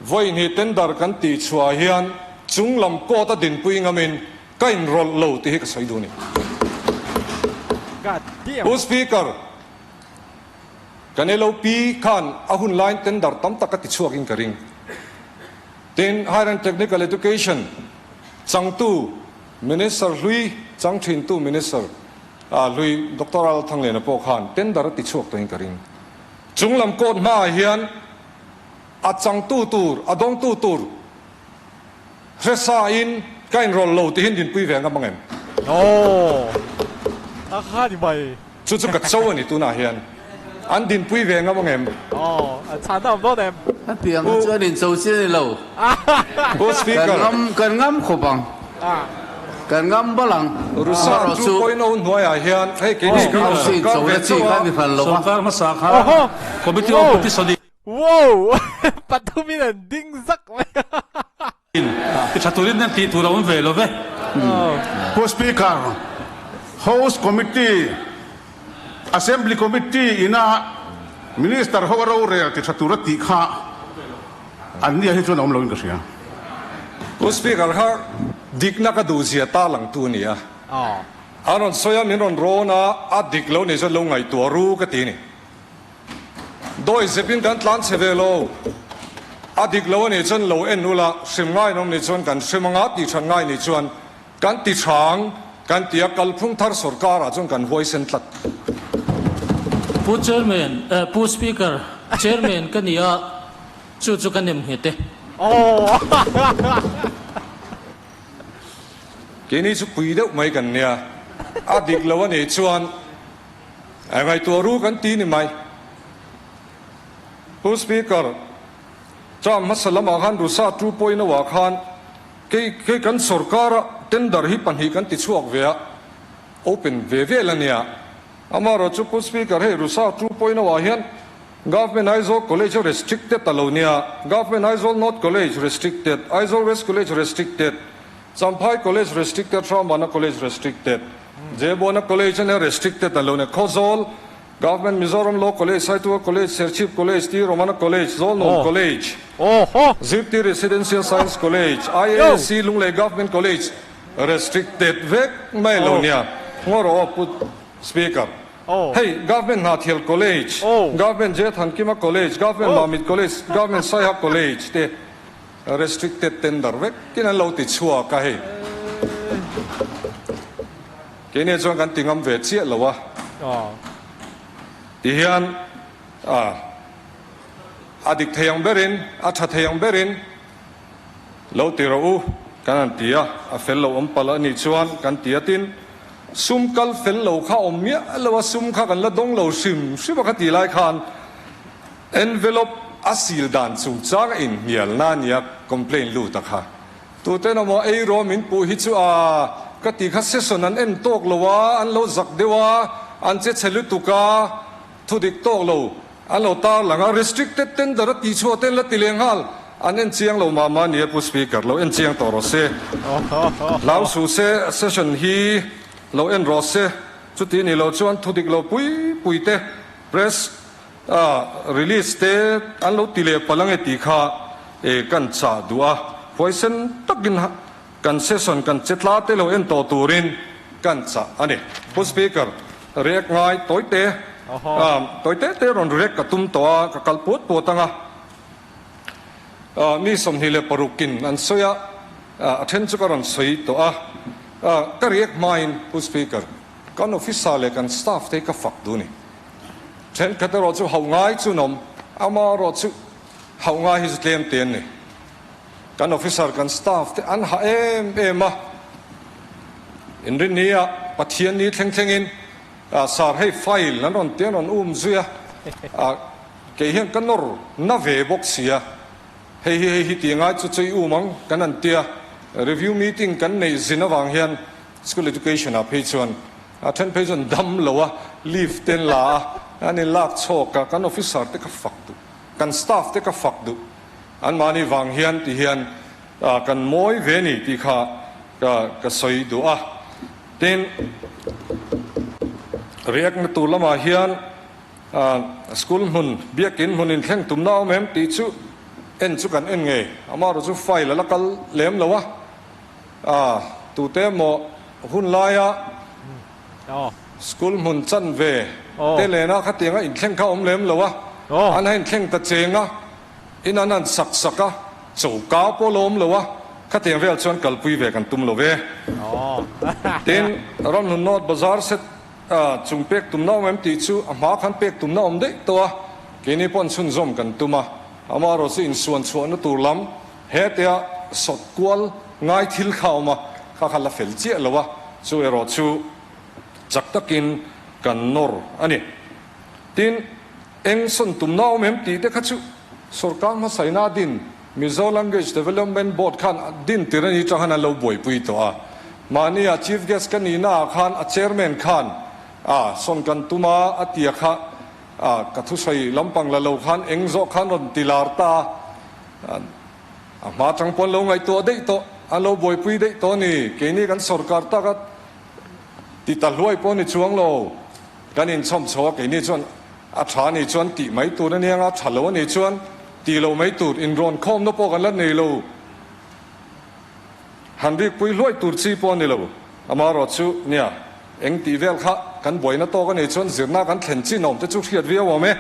Vawi hnih tender kan tih chhuah hian chung lam court a dinpui ngamin ka inrawlh lo tih hi ka sawi duh a ni. Pu Speaker, Kan LOP khan a hun laiin tender tam tak a ti chhuakin ka ring. Tin, Higher and Technical Education changtu Minister hlui, chang thintu Minister hlui Doctor Al Thangliana pawh khan tender a ti chhuak tawhin ka ring. Chung lam court hmaah hian a changtu tur, a dawngtu tur Hresa in ka inrawlh lo tihin dinpui ve ngam ang em? Aw, a kha ni mai. Chu chu ka cho a ni tunah hian. An dinpui ve ngam ang em? Aw, an chhan a awm dawn em? A piang kha chuan in cho chi a ni lo. Pu Speaker. Kan ngam, kan ngam khawp ang. Kan ngam bal ang. Rusa 2.0 hnuaiah hian hei keini kan sawrkar ve chauh a. Sawrkar hmasa khan Committee of Petitioning. Wow! Pathumin an ding zak mai a. Ti tha turin an tih tur a awm ve lo ve. Pu Speaker, House Committee, Assembly Committee ina Minister ho a rorel ti tha tur a tih kha an nia hi chuan a awm loin ka hria. Pu Speaker kha dikna ka duhzia ta langtu a ni a. A rawn sawi a, min rawn rawn a, a dik lo nih chuan lo ngaihtuah ru ka ti a ni. Dawi zepin kan tlan chhe ve lo. A dik lo a nih chuan lo en ula, hrim ngai an awm nih chuan kan hrim anga tih than ngai nih chuan kan ti hrang kan ti a, kalphung thar sawrkarah chuan kan huaisen tlat. Pu Chairman, eh Pu Speaker, Chairman ka ni a, chu chu ka nem nghet e. Keini chu pui deuh mai kan nia, a dik lo a nih chuan A ngaihtuah ru kan ti ni mai. Pu Speaker, term hmasa lamah khan Rusa 2.0 ah khan kei kei kan sorkara tender hi pahnih kan ti chhuak ve a, open ve vel a nia. Amaherawhchu Pu Speaker hei Rusa 2.0 ah hian Government Aizawl College a restricted a lo nia, Government Aizawl North College restricted, Aizawl West College restricted, Champhai College restricted, Hramana College restricted. Jebona College ania restricted a lo nia. Khawzawl, Government Mizoram Law College, Saitual College, Serchhip College, T Romana College, Zawlnuam College, Zirti Residential Science College, IASC Lunglei Government College restricted vek mai lo nia. Ngaw rawh aw Pu Speaker. Hei Government Hnahthial College, Government J Thankima College, Government Mamit College, Government Saiha College te Restricted tender vek in an lo ti chhuak a hei. Keini chuan kan ti ngam ve chiah lo a. Ti hian a dik thei ang berin, a tha thei ang berin lo ti rawh u kan han ti a, a fel lo awm palh a nih chuan kan ti a. Tin, sum kal fel lo kha awm miah lo a, sum kha kan la dawng lo hrim hrim a kha ti lai khan Envelope a sil dan chungchang a inhnialna a nia complaint lut a kha. Tuten emaw ei rawh min puh hi chu a ka ti kha session an en tawk lo a, an lo zak deuh a, an che chhe lutuk a, thu dik tawk lo an lo tar lang a, restricted tender a tih chhuah ten la ti leh nghal, an en chiang lo mah mah a nia Pu Speaker, lo en chiang tawh rawh se. Hlau suh se session hi lo en rawh se, chuti ni lo chuan thu dik lo pui pui te press A release te an lo ti leh palh ange tih kha e kan chah duh a, huaisen takin kan session kan che tla te lo en tawh turin kan chah a ni. Pu Speaker, react ngai tawi te, tawi te te rawn react ka tum tawh a, ka kal puat puat ang a. Mi 26 in an sawi a, a then chu ka rawn sawi tawh a, ka react hmain Pu Speaker, kan officer leh kan staff te hi ka fak duh a ni. Thenkhat erawh chu hauh ngai chu an awm, amaherawh chu hauh ngai hi chu tlem te an ni. Kan officer, kan staff te an hah em em a, inrinni ah Pathianni thleng thlengin sir hei file an rawn ti an rawn um zui a, kei hian ka nawr na ve bawk si a, hei hi hei hi tih ngai chu chu i um ang kan han ti a, review meeting kan neih zin avang hian school education ah phei chuan A then phei chuan dam lo a, leave te an la a, an in lak chhawk a, kan officer te ka fak duh, kan staff te ka fak duh, anmahni vang hian ti hian kan mawi ve ni tih kha ka sawi duh a. Tin, react na tur lamah hian school hmun, biakin hmun inthleng tumna a awm em tih chu en chu kan en ngei, amaherawhchu chu file a la kal lem lo a. A, tute emaw hun laia school hmun chan ve te lena khatianga inthleng kha awm lem lo a, an ha inthleng ta cheng a, in an han sak sak a, choka pawh la awm lo a, khatiang vel chuan kalpui ve kan tum lo ve. Tin, Ramhlun North Bazar set chung pek tumna awm em tih chu a hma khan pek tumna awm daih tawh a, keini pawh an chhunzawm kan tum a, amaherawhchu insuan chhuahna tur lam hetia sawt kual. ngai thil kha a awm a, kha kha la fel chiah lo a, chu erawh chu chak takin kan nawr a ni. Tin, eng sawn tumna awm em tih te kha chu sorkar hmasaina din Mizo Language Development Board khan din tir a ni tang khan an lo buaipui tawh a. Mahnia Chief Guest ka nihna ah khan a Chairman khan a sawn kan tum a, a tia kha a ka thusawi lampang la lo khan eng zawh khan rawn ti lar ta a. A hma tang pawn lo ngaihtuah daih tawh, an lo buaipui daih tawh a ni. Keini kan sorkar taka ti ta hluai pawh ni chuang lo. Kan inchhawm chho a, keini chuan a tha a nih chuan tih mai tur a nia nga, tha lo a nih chuan tih loh mai tur, inrawn khawmna pawh kan la nei lo. Han rikpui hluai tur chi pawh a ni lo. Amaherawh chu nia, eng tih vel kha kan buaina tawk a nih chuan zirna kan thlen chin awm te chu hriat viau awm e.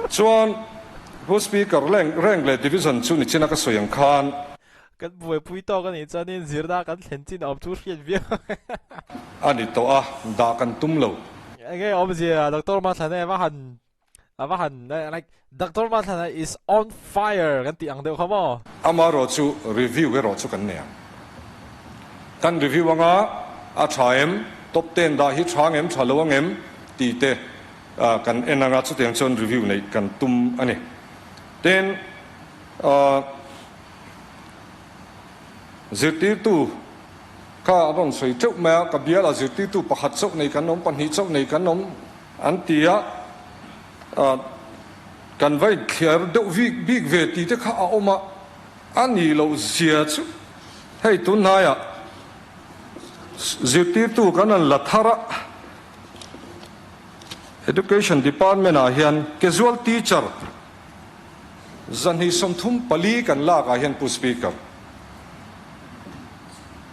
Chuan Pu Speaker, rank leh division chu nichina ka sawi ang khan. Kan buaipui tawk a nih chuanin zirna kan thlen chin awm chu hriat viau awm e. A ni tawh a, dah kan tum lo. Enge awmzia Doctor Mathlana eva han A va han like Doctor Mathlana is on fire kan tih ang deuh kha maw? Amaherawh chu review erawh chu kan nei ang. Kan review anga a tha em, top ten dah hi tha ang em, tha lo ang em tih te kan en anga chutiang chuan review neih kan tum a ni. Tin, zirtirtu kha a rawn sawi teuh mai a, ka bialah zirtirtu pakhat chauh nei kan awm, pahnih chauh nei kan awm, An ti a, kan va inthliar deuh vik bik ve tih te kha a awm a, a nih loh zia chu hei tunhnaiah zirtirtu kan han la thar a, Education Department ah hian casual teacher 234 kan lak ah hian Pu Speaker,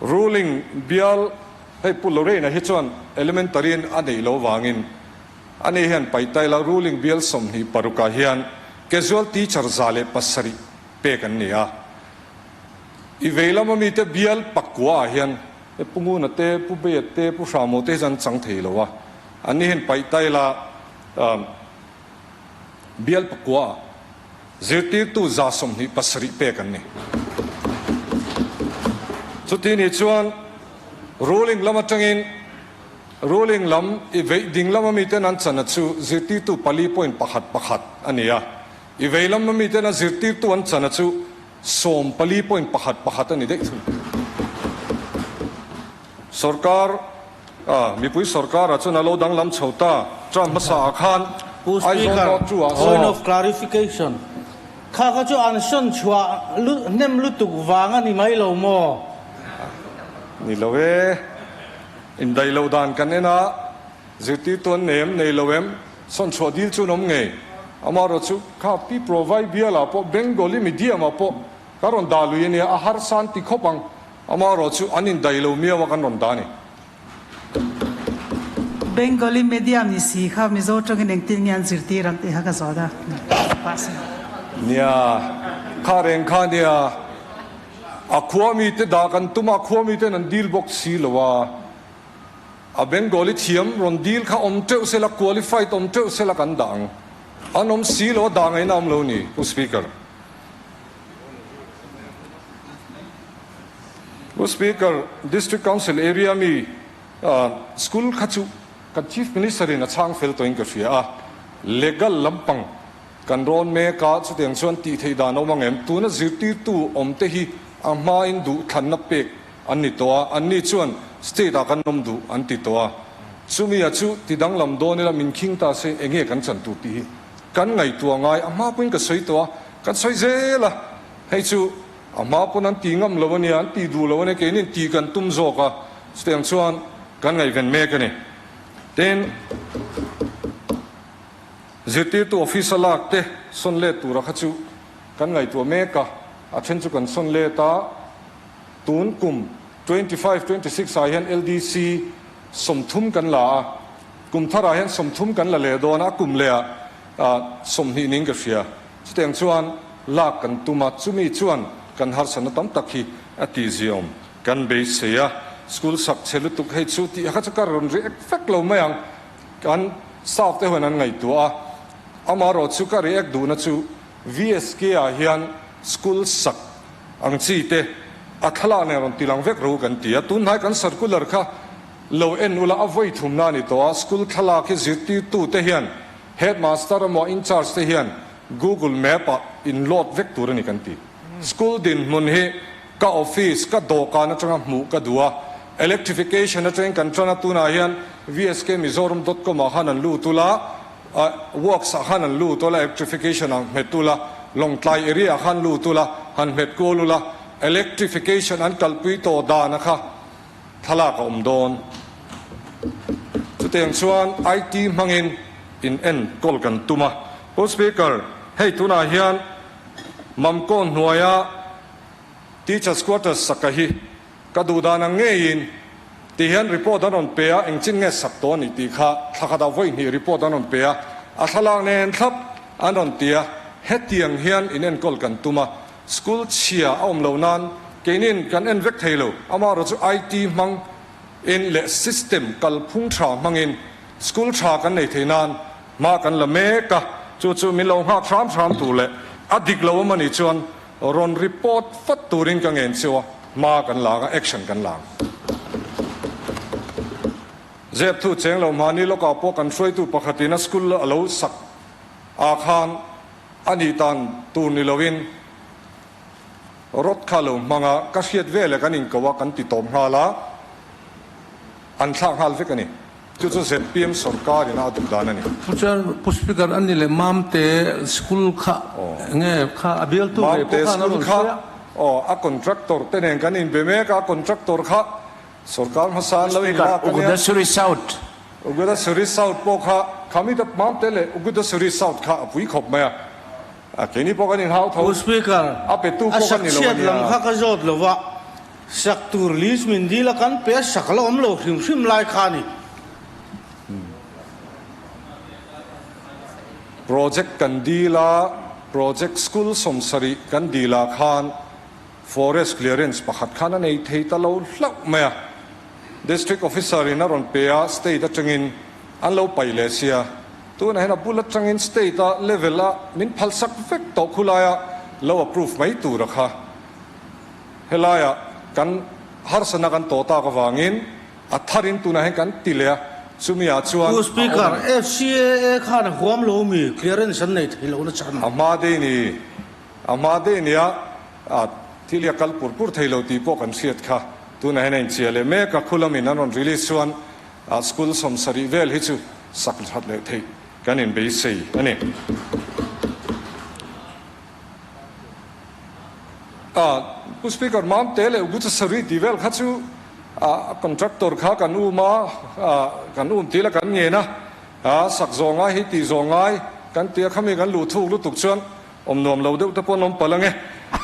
ruling bial Hei Pu Lorraine-a hi chuan Elementary-in a neih loh vangin ani hian Paitaila ruling bial 26 ah hian casual teacher 107 pek an ni a. I vei lama mite bial pakua ah hian Pu Nguna te, Pu Beia te, Pu Hramo te hi chuan an chang thei lo a. Anni hian Paitaila bial pakua ah zirtirtu 27 pek an ni. Chuti ni chuan ruling lam atangin ruling lam i veih ding lama miten an chana chu zirtirtu pali point pakhat pakhat a ni a, i vei lama miten a zirtirtu an chana chu sawm pali point pakhat pakhat a ni daih thung. Sorkar A, mipui sorkar-ah chuan a lo danglam chho ta. Term hmasa ah khan Pu Aizawl Speaker, North Two ah point saw. of clarification, kha kha chu an sawn chhuah hnem lutuk vang a ni mai lo maw? Ni lo e, indaih loh dan kan en a, zirtirtu an nei em, nei lo em, sawn chhuah dil chu an awm ngei. Amaherawhchu kha Pi Provai bialah pawh Bengali medium-ah pawh ka rawn dah lui a nia, a harsa an ti khawp ang. Amaherawhchu an indaih lo miau a kan rawn dah a ni. Bengali medium ni si kha Mizo tangin engtin nge an zirtir ang tih kha ka zawt a. Nia, kha reng kha nia. A khua mite dah kan tum a, a khua miten an dil bawk si lo a. A Bengali thiam rawn dil kha awm teuh sela, qualified awm teuh sela kan dah ang. An awm si lo a, dah ngaihna awm lo ni, Pu Speaker. Pu Speaker, District Council area mi school kha chu kan Chief Minister in a chhang fel tawhin ka hria a, legal lampang kan rawn mek a, chutiang chuan tih theih dan a awm ang em? Tuna zirtirtu awm te hi a hmain duhthlanna pek an ni tawh a, anni chuan state ah kan awm duh an ti tawh a, chumi a chu ti danglam dawn ila min khing ta se enge kan chan tur tih hi kan ngaihtuah ngai, a hma pawhin ka sawi tawh a, kan sawi zel a, hei chu A hma pawn an ti ngam lo a nia, an ti duh lo a nia, keinin tih kan tum zawk a, chutiang chuan kan ngaihven mek a ni. Tin, zirtirtu office a lak te sawn let tura kha chu kan ngaihtuah mek a, a then chu kan sawn let a, tun kum 25, 26 ah hian LDC 30 kan la a, kum tharah hian 30 kan la leh dawn a, a kum leh ah 20 niin ka hria. Chutiang chuan lak kan tum a, chumi chuan kan harsatna tam tak hi a tihziawm kan beisei a. School sak chhe lutuk hei chu tih kha chu ka rawn react vek lo mai ang, kan staff te huan an ngaihtuah a. Amaherawh chu ka react duhna chu VSK ah hian school sak ang chi te. A thlalak nen rawn tilang vek ro kan ti a, tunhnai kan circular kha lo en ula a vawi thumna a ni tawh a, school thlalak hi zirtirtute hian headmaster emaw in charge te hian google map ah in load vek tur a ni kan ti. School dinhmun hi ka office ka dawhkan atanga hmuh ka duh a, electrification atangin kan tan a, tunah hian vskmizoram dot com ah khan an lut ula, Works ah khan an lut ula, electrification ah hmet ula, Lawngtlai area ah khan lut ula, han hmet kual ula, electrification an kalpui tawh dan a kha thlalak a awm dawn. Chutiang chuan IT hmangin in enkawl kan tum a. Pu Speaker, hei tunah hian Mamkawn hnuaia Teachers Quarters saka hi Ka duh dan ang ngeiin ti hian report an rawn pe a, engchin nge sak tawh a nih tih kha thla khatah vawi hnih report an rawn pe a, a thlalak nen thlap an rawn ti a, hetiang hian in enkawl kan tum a, school chhia a awm lo nan keinin kan en vek thei lo, amaherawhchu IT hmang in leh system kalphung tha hmangin school tha kan nei thei nan hma kan la mek a, chu chu min lo nghak hram hram tur leh a dik lo awm a nih chuan Rawn report vat turin ka ngen cheu a, hma kan lak a, action kan lak. Zep thu cheng lo hmani lawkah pawh kan hruaitu pakhatin a school a lo sak ah khan a nih tan tur ni loin rod kha lo hmang a, ka hriat veleh kan inko a, kan ti tawp nghal a, an thlak nghal vek a ni. Chu chu zpm sorkar in a duh dan a ni. Pu Chair, Pu Speaker a ni leh Mamte school kha nge kha a bialtu ve pawh khan a rawn sawi a. Aw, a contractor te nen kan inbe mek a, contractor kha sorkar hmasa an lo inlak a nia. Ugudasuri South. Ugudasuri South pawh kha khamita Mamte leh Ugudasuri South kha a pui khawp mai a, a keini pawh kan inhau tho. Pu Speaker, A petu a pawh kan ni lo a sakchhiat nia. lam kha ka zawt lo va. Sak tur list min dil a kan pe a sak la awm lo hrim hrim lai kha a ni. Project kan dil a, project school 70 kan dil ah khan forest clearance pakhat khan a nei thei ta lo hlauh mai a. District officer in a rawn pe a, state atangin an lo paih leh sia. Tunah hian a bul atangin state a level a min phalsak vek tawh khulaia lo approve mai tur a kha. Helaiah kan harsatna kan tawh tak avangin a tharin tunah hian kan ti leh a, chumi ah chuan Pu a Speaker, awm. FCAA khan a huam lo mi clearance an nei thei lo na chan. A hma dei ni, a hma dei nia a thil hi a kal pur pur thei lo tih pawh kan hriat kha. Tunah hian a inchia leh mek a, khulamin an rawn release chuan school 70 vel hi chu sak that leh theih kan inbeisei a ni. A, Pu Speaker, Mamte leh Uguchasari tih vel kha chu a contractor kha kan um a, kan um tih la kan ngen a, a sak zawh ngai hi tih zawh ngai kan ti a, khami kan luh thuk lutuk chuan awm nuam lo deuh te pawh an awm palh ange.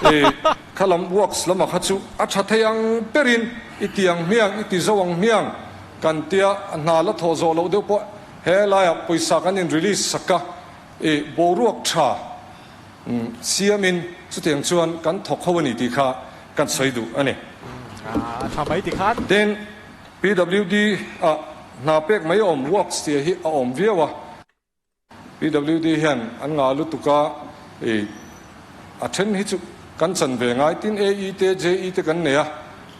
I kha lam works lamah kha chu a tha thei ang berin i ti ang hmiang, i ti zo ang hmiang kan tia, hna la thawh zawh loh deuh pawh he laiah pawisa kan in release sak a, i boruak tha. Siamin chutiang chuan kan thawk ho a ni tih kha kan sawi duh a ni. A tha mai tikhan. Tin, PWD ah hna pek mai awm works tih hi a awm viau a. PWD hian an ngah lutuk a, i a then hi chu kan chan ve ngai. Tin, AE te, JE te kan nei a,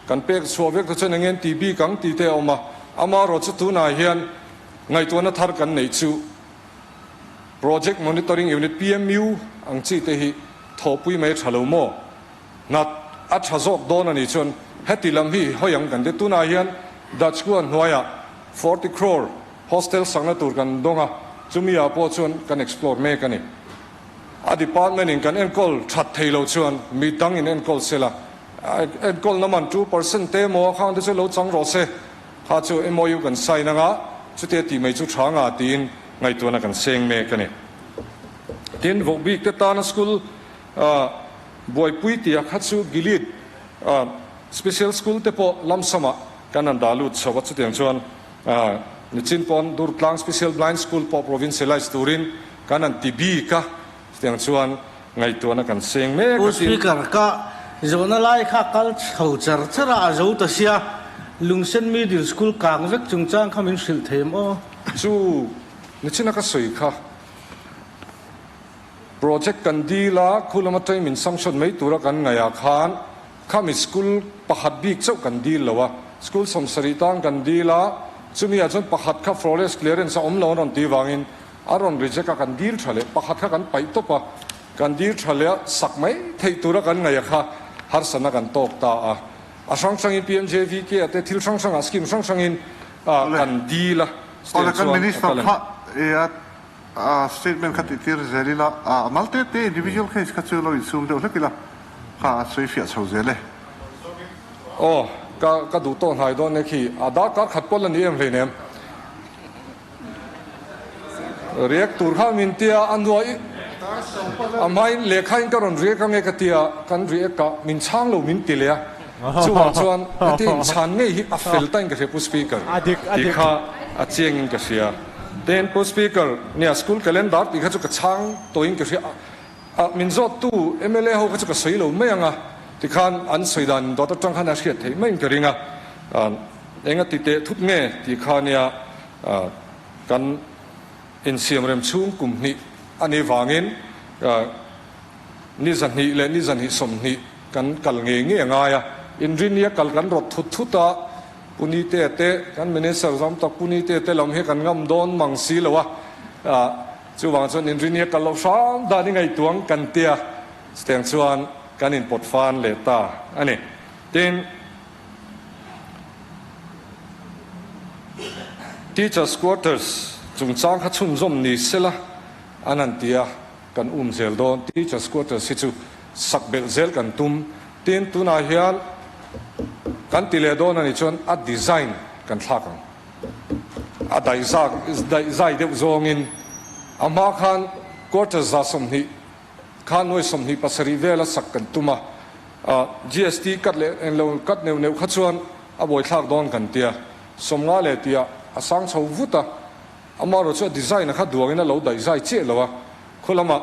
kan pek chhuah vek te chuan eng nge ti bik ang tih te a awm a. Amaherawhchu tunah hian ngaihtuahna thar kan neih chu Project Monitoring Unit, PMU, ang chi te hi thawhpui mai a tha lo maw? Nat a tha zawk dawn a nih chuan heti lam hi hawi ang kan ti. Tunah hian Dutch kua hnuaiah 40 crore hostel sakna tur kan dawng a, chumi ah pawh chuan kan explore mek a ni. A department in kan enkawl that thei lo chuan mi dang in enkawl sela, enkawlna man 2% te emaw a khang te chu lo chang rawh se. Kha chu MOU kan sign anga chutia tih mai chu tha nga tiin ngaihtuahna kan seng mek a ni. Tin, vohbik te tana school buaipui tia kha chu Gilead Special School te pawh lamsamah kan han dah lut chho a, chutiang chuan nichin pawn Durtlang Special Blind School pawh provincialize turin kan han ti bik a, chutiang chuan ngaihtuahna kan seng mek Pu a tin. Speaker, ka zawhna lai kha kal chho char char a, a zo ta sia, Lungsen Middle School kang vek chungchang kha min hrilh thei em aw? Chu nichina ka sawi kha project kan deal a, khu lama train min sanction mai tura kan ngaih ah khan Khami school pakhat bik chauh kan dil lo a, school 70 tan kan dil a, chumi ah chuan pakhat kha forest clearance a awm lo an rawn tih vangin a rawn reject a, kan dil tha leh pakhat kha kan paih tawp a, kan dil tha leh a, sak mai theih tura kan ngaih a kha harsatna kan tawk ta a. A hrang hrangin PMJVK ah te thil hrang hrangah scheme hrang hrangin kan dil a, Awle chutiang kan chuan a minister kal a ni. kha a statement kha tihtir zel ila, a mal te te individual case kha chu lo insum deuh hlek ila kha a sawi fiah chho zel e. Aw, ka ka duh tawh hnai dawn e khi, a darkar khat pawh la ni em hleinem. Riak tur kha min tia a hnuai a hmain lehkha in ka rawn riak ange ka tia kan riak a min chhang lo min ti leh a chuvang chuan heti in chhan ngei hi a fel ta in ka hria Pu Speaker tih kha a chiang in ka hria. Tin Pu Speaker nia school calendar tih kha chu ka chhang tawh in ka hria a min zawt tu mla ho kha chu ka sawi lo mai ang a tikhan an sawi dan dawt atang khan a hriat theih mai in ka ring a. Enga ti teh thut nge tih kha nia kan insiamrem chhung kum hnih a nih vangin ni 200 leh ni 220 kan kal ngei ngei a ngai a. Inrinia kal kan rawt thut thut a, Pu Nite te, kan Minister zawm tak Pu Nite te lam hi kan ngam dawn mang si lo a, chuvang chuan inrinia kal loh hram dan i ngaihtuang kan tia, chutiang chuan kan inpawt fan leh ta a ni. Tin. Teachers Quarters chungchang kha chhunzawm ni sela an han ti a, kan um zel dawn. Teachers Quarters hi chu sak belh zel kan tum. Tin, tunah hian kan ti leh dawn a nih chuan a design kan thlak ang. A daihzak daihzai deuh zawngin a hma khan quarters 120 Kha nuai 27 vela sak kan tum a, GST cut leh englo cut neuh neuh kha chuan a buaithlak dawn kan tia, 50 leh tia a sang chho vut a, amaherawh chu a design a kha duangin a lo daih zai chiah lo a, khaw lamah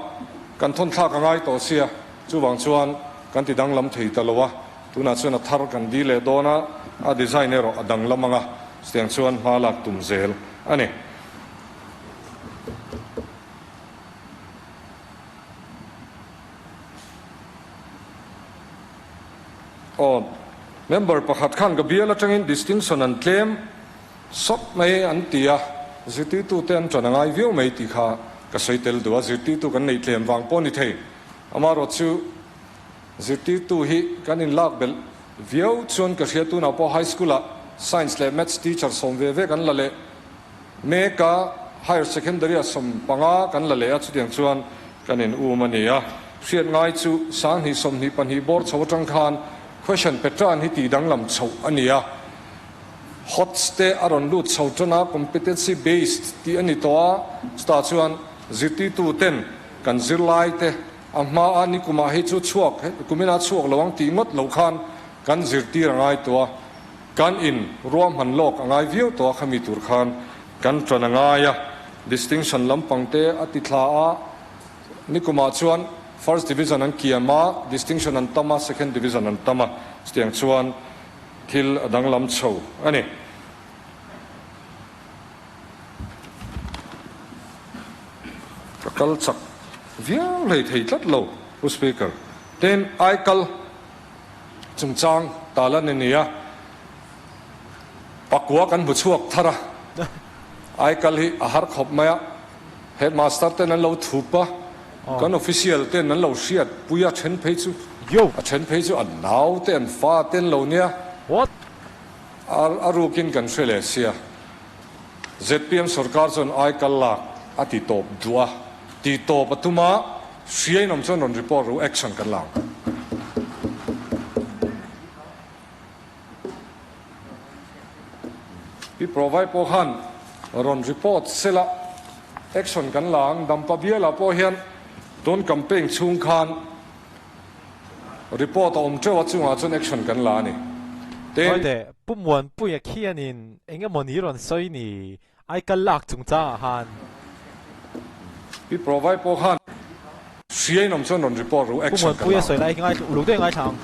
kan thawn thlak a ngai tawh sia, chuvang chuan kan ti danglam thei ta lo a, tunah chuan a thar kan dil leh dawn a, a design erawh a danglam ang a, chutiang chuan hma lak tum zel a ni. Aw, member pakhat khan ka bial atangin distinction an tlem sawt mai an ti a, zirtirtute an ṭan a ngai viau mai tih kha ka sawi tel duh a, zirtirtu kan neih tlem vang pawh a ni thei. Amaherawh chu zirtirtu hi kan inlak belh viau chuan ka hria, tunah pawh high school ah science leh maths teacher sawm ve ve kan la leh. Mek a, Higher Secondary a 15 kan la leh a, chutiang chuan kan in um a ni a. Hriat ngai chu 2022 bawr chho atang khan question pattern hi tih danglam chhoh a ni a. HOTS te a rawn lut chho tan a, competency based tih a ni tawh a, chutah chuan zirtirtu ten kan zirlai te a hma a nikumah hei chu chhuak, kumina chhuak lo ang tih ngawt loh khan kan zirtir a ngai tawh a. Kan in ruahman lawk a ngai viau tawh a khami tur khan kan ṭan a ngai a, distinction lampang te a ti thla a, nikumah chuan first division an kiam a, distinction an tam a, second division an tam a, chutiang chuan thil a danglam chho a ni. Ka kal chak viau hlei thei tlat lo Pu Speaker. Tin, aikal. Chungchang talan a ni a, pakua kan hmu chhuak thar a, aikal hi a har khawp mai a, headmaster ten an lo thup a, kan official ten an lo hriat pui a, then phei chu a then phei chu an nau te an fa te an lo nia, a rukin kan hre leh sia. Zpm sorkar chuan aikal lak a ti tawp duh a, ti tawp a tum a, hriain awm chuan rawn report ru action kan la ang. Pi Provai pawh khan rawn report sela action kan la ang, Dampa bialah pawh hian tun campaign chhung khan Report a awm teuh a chungah chuan action kan la a ni. Tin. Hawite, Pu Muanpuia khianin eng emaw ni rawn sawi ni aikal lak chungchangah khan. Pi Provai pawh khan hriain awm chuan rawn report ru Pu action kan Muanpuia la ang. sawi lai hi ngaithla uluk deuh ngaithla ang.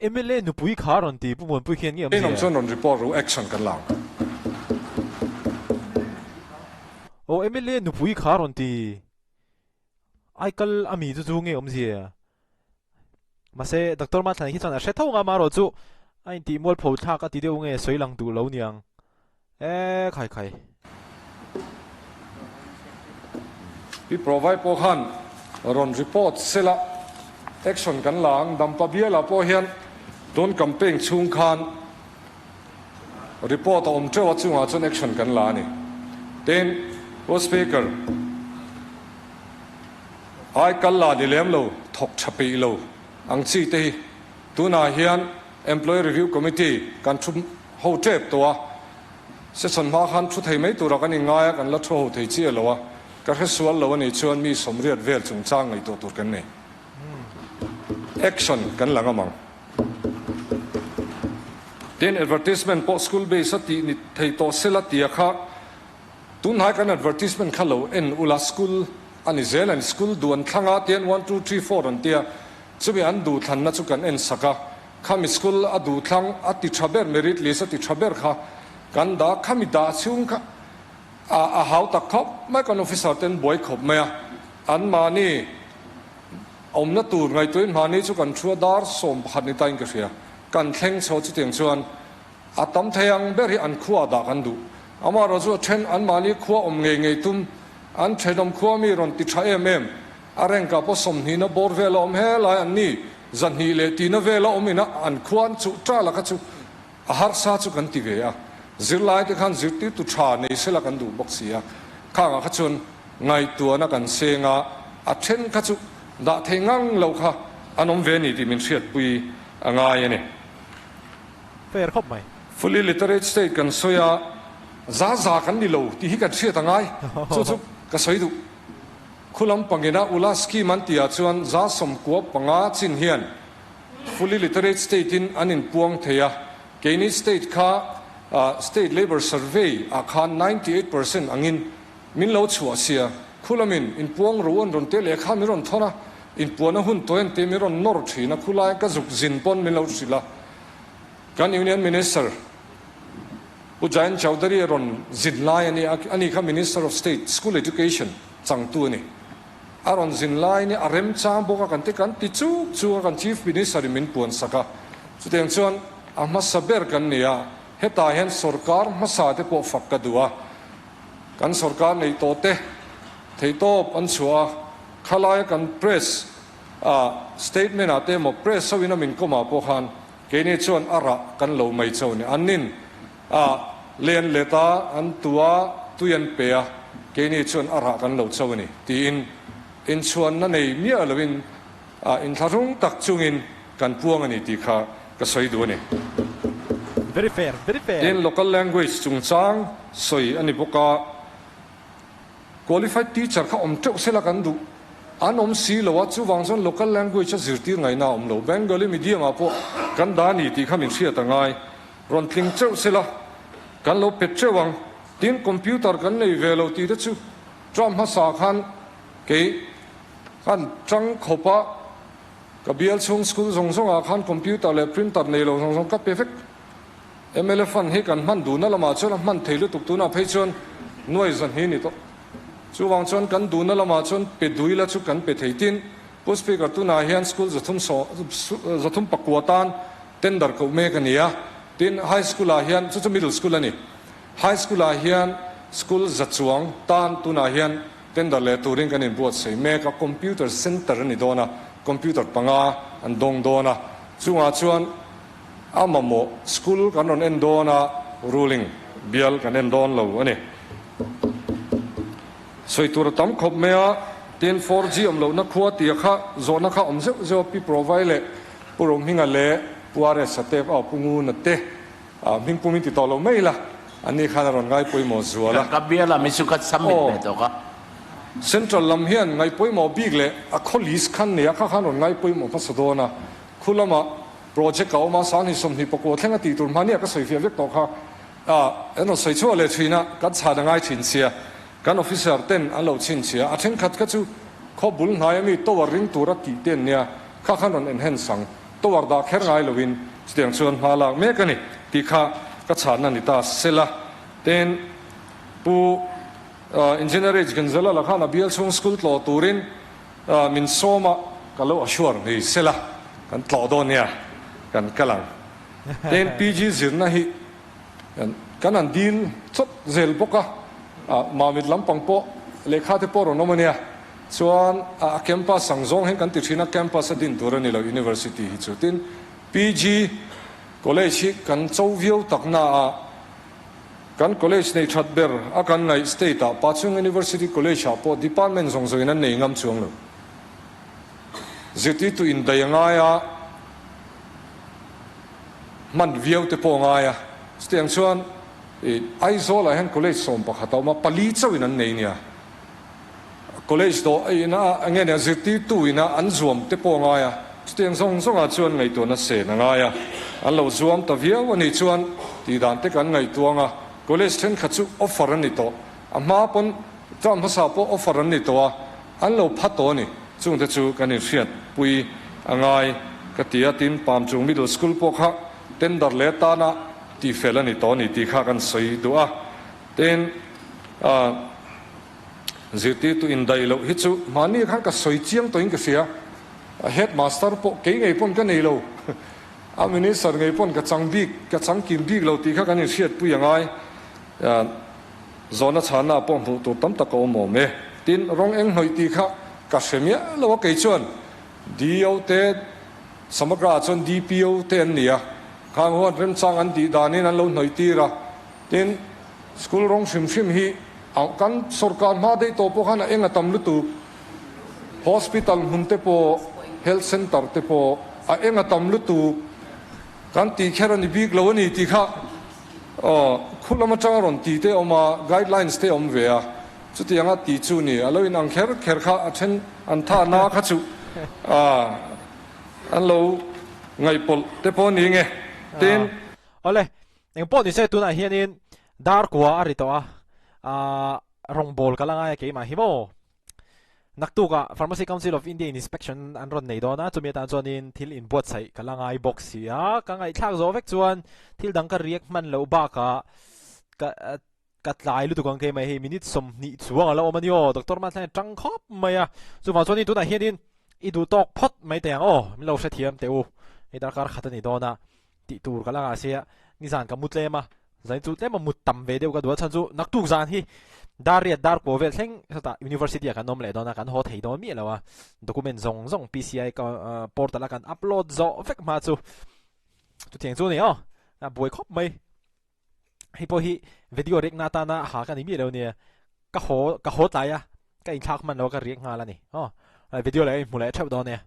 Mla nupui kha rawn ti Pu Muanpui khian nge awm Hriain awm zia? chuan rawn report ru action kan la ang. Aw mla nupui kha rawn ti. Aikal a mi chu chu nge awmzia? Mahse Doctor Mathlana hi chuan a hre tho nga amaherawhchu a intih mualpho thlak a ti deuh nge sawi lang duh lo niang. E khai khai. Pi Provai pawh khan rawn report sela action kan la ang. Dampa bialah pawh hian tun campaign chhung khan report a awm teuh a chungah chuan action kan la a ni. Tin, Pu Speaker, ai kal la ni lem lo, thawk tha peih lo ang chi te hi tunah hian Employee Review Committee kan thu ho tep tawh a, session hma khan thu thei mai tura kan inngai a, kan la thu ho thei chiah lo a, ka hre sual lo a nih chuan mi sawmriat vel chungchang ngaihtuah tur kan nei. Action kan la ngam ang. Tin, advertisement pawh school base a tih ni thei tawh sela tia kha tunhnai kan advertisement kha lo en ula school a ni zel a ni, school duh an thlang a tian one two three four an tia, Chumi an duhthlanna chu kan en sak a, khami school a duhthlang a ti tha ber, merit list a ti tha ber kha kan dah, khami dah chhung kha a a hau tak khawp mai, kan officer ten buai khawp mai a, an mahni awmna tur ngaihtuahin mahni chu kan thu a, dar 11 ni tain ka hria, kan thleng chho chutiang chuan a tam thei ang ber hi an khua dah kan duh, amaherawh chu a then an mahni khua awm ngei ngei tum, an thenawm khua mi rawn ti tha em em. A rank ah pawh sawmhnihna bawr vel a awm helai an ni, 200 leh tina vel a awm ina an khua an chuh ṭal a kha chu a harsa chu kan ti ve a, zirlai te khan zirtirtu ṭha nei sela kan duh bawk si a, khangah kha chuan ngaihtuahna kan seng a, a ṭhen kha chu dah thei ngang lo kha an awm ve a ni tih min hriatpui a ngai a ni. Fair khawp mai. Fully literate state kan sawi a, za za kan ni lo tih hi kan hriat a ngai, chu chu ka sawi duh. Khulam pangina Ula scheme an tihah chuan 95 chin hian fully literate state in an inpuang thei a, keini state kha state labour survey ah khan 98% angin min lo chhuah sia, khulamin inpuang ro an rawn teh leh kha min rawn thawn a, inpuana hun tawh en te min rawn nawr thin a, khulai ka zuk zin pawn min lo hrilh a, kan Union Minister Pu Jayant Chaudhary a rawn zin lai a ni a, ani kha Minister of State, School Education, changtu a ni. A rawn zin lai ni a remchang bawk a, kan ti kan ti chuk chuk a, kan Chief Minister in min puan sak a. Chutiang chuan a hmasa ber kan ni a, hetah hian sorkar hmasa te pawh fak ka duh a, kan sorkar neih tawh te theihtawp an chhuah a, khalaia kan press a statement ah te emaw press ho in a min kawm ah pawh khan Keini chuan a rah kan lo mai chauh ni. Annin a len let a, an tu a, tui an pe a, keini chuan a rah kan lo chauh a ni, tiin inchhuanna nei miah loin inthlahrung tak chungin kan puang a ni tih kha ka sawi duh a ni. Very fair, very fair. Tin, local language chungchang sawi a ni bawk a. Qualified teacher kha awm teuh sela kan duh. An awm si lo a, chuvang chuan local language a zirtir ngaihna a awm lo. Bengali medium ah pawh kan dah a ni tih kha min hriat a ngai. Rawn tling teuh sela kan lo pe teuh ang. Tin, computer kan nei ve lo tih te chu term hmasa khan kei khan tang khawp a, ka bial chhung school zawng zawng ah khan computer leh printer nei lo zawng zawng ka pe vek. Mla fund hi kan hman duhna lamah chuan a hman thei lutuk tunah phei chuan nuai zahnih ni tawh. Chuvang chuan kan duhna lamah chuan pe duila chu kan pe thei tin Pu Speaker tunah hian school zathum saw 309 tan tender koh mek a ni a, tin high school ah hian chu chu middle school a ni. High school ah hian school za chuang tan tunah hian tender leh turin kan inbuatsaih mek a, computer center a ni dawn a, computer panga an dawng dawn a, chungah chuan A mamawh school kan rawn en dawn a, ruling bial kan en dawn lo a ni. Sawi tur a tam khawp mai a, tin 4G awm lohna khua tia kha zawhna kha awm zeuh zeuh a, Pi Provai leh Pu Rohminga leh Pu RS a te, aw Pu Nguna te hming pum in ti tawh lo mai ila, an ni khan a rawn ngai pawimawh zual a. Ka bial a mi chu ka submit ve tawk a. Central lam hian ngaih pawimawh bik leh a khaw list khan nei a, kha khan rawn ngai pawimawh hmasa dawn a, khu lamah Project a awm a, 2029 thleng a tih tur hmania ka sawi fiah vek tawh kha an rawn sawi chhuah leh thin a, kan chhan a ngai thin sia, kan officer ten an lo chhin chhia, a thenkhat kha chu khaw bul hnai ami tower ring tur a tih te an nia, kha khan rawn enhance ang, tower dah kher ngai loin chutiang chuan hma lak mek a ni tih kha ka chhanna ni ta sela. Tin, Pu Engineer H. Gonzalo la khan a bial chhung school tlawh turin min sawm a, ka lo assure ni sela. Kan tlawh dawn nia, kan kal ang. Tin, PG zirna hi kan han dil chawt zel bawk a, Mamit lampang pawh lehkha te pawh rawn awm a nia. Chuan a campus ang zawng hian kan ti thin a, campus a din tur a ni lo University hi chu. Tin, PG College hi kan cho viau tak na a, kan college nei that ber a kan ngaih state ah Pachung University College ah pawh department zawng zawngin an nei ngam chuang lo. Zirtirtu indaih a ngai a, hman viau te pawh a ngai a. Chutiang chuan Aizawl ah hian college 11 a awm a, pali chauhin an nei nia. College dawh ina nge nia zirtirtu ina an zuam te pawh a ngai a, chutiang zawng zawngah chuan ngaihtuahna sen a ngai a. An lo zuam ta viau a nih chuan tih dan te kan ngaihtuang a, college thenkhat chu offer a ni tawh. A hma pawn term hmasa pawh offer an ni tawh a, An lo pha tawh a ni. Chungte chu kan inhriatpui a ngai ka ti a, tin Pamchung Middle School pawh kha tender leh atana tihfel a ni tawh a ni tih kha kan sawi duh a. Tin, zirtirtu indaih loh hi chu mahni khan ka sawi chiang tawhin ka hria. Headmaster pawh kei ngei pawn ka nei lo. A minister ngei pawn ka chang bik, ka chang kim bik lo tih kha kan inhriatpui a ngai. Zawhna chhanna pawh hmuh tur tam tak a awm awm e. Tin, rawng eng hnawih tih kha ka hre miah lo a, kei chuan DO te, Samagra ah chuan DPO te an ni a, khang huan remchang an tih danin an lo hnawih tir a. Tin, school rawng hrim hrim hi kan sorkar hma daih tawh pawh khan a eng a tam lutuk. Hospital hmun te pawh, health center te pawh a eng a tam lutuk. Kan tih kher a ni bik lo a ni tih kha Aw, khu lam atanga rawn ti te awm a, guidelines te awm ve a, chutianga ti chu ni, a lo in ang kher kher kha a then an tha na kha chu ah an lo ngaihpawlh te pawh ni nge tin. Awle, eng pawh ni se tunah hianin dar kua a ri tawh a, ah rawngbawl ka la ngai a keimah hi maw? Naktukah Pharmacy Council of India in inspection an rawn nei dawn a, chumi atan chuanin thil inbuatsaih ka la ngai bawk si a, ka ngaihthlak zawh vek chuan thil dang ka riak hman loh bakah ka ka tlai lutuk ang keimah hei minute 20 chuang a la awm a ni aw, Doctor Mathlai a tang khawp mai a, chuvang chuanin tunah hianin i duh tawk phawt mai teh ang aw, min lo hrethiam teh u, hei darkar khat a ni dawn a, tih tur ka la ngah sia, nizan ka mu tlem a. Zain chu tlem a mut tam ve deuh ka duh a, chhan chu naktuk zan hi dar riat dar kuah vel thleng sawtah university ah kan awm leh dawn a, kan haw thei dawn miah lo a, document zawng zawng PCI portal a kan upload zawh vek hma chu chutiang chu a ni aw, a buai khawp mai. Hei pawh hi video riak na atana ha ka ni miah lo nia, ka haw ka haw tlai a, ka inthlak hman lo a ka riak nghal a ni aw, video leh a inhmu leh theuh dawn nia.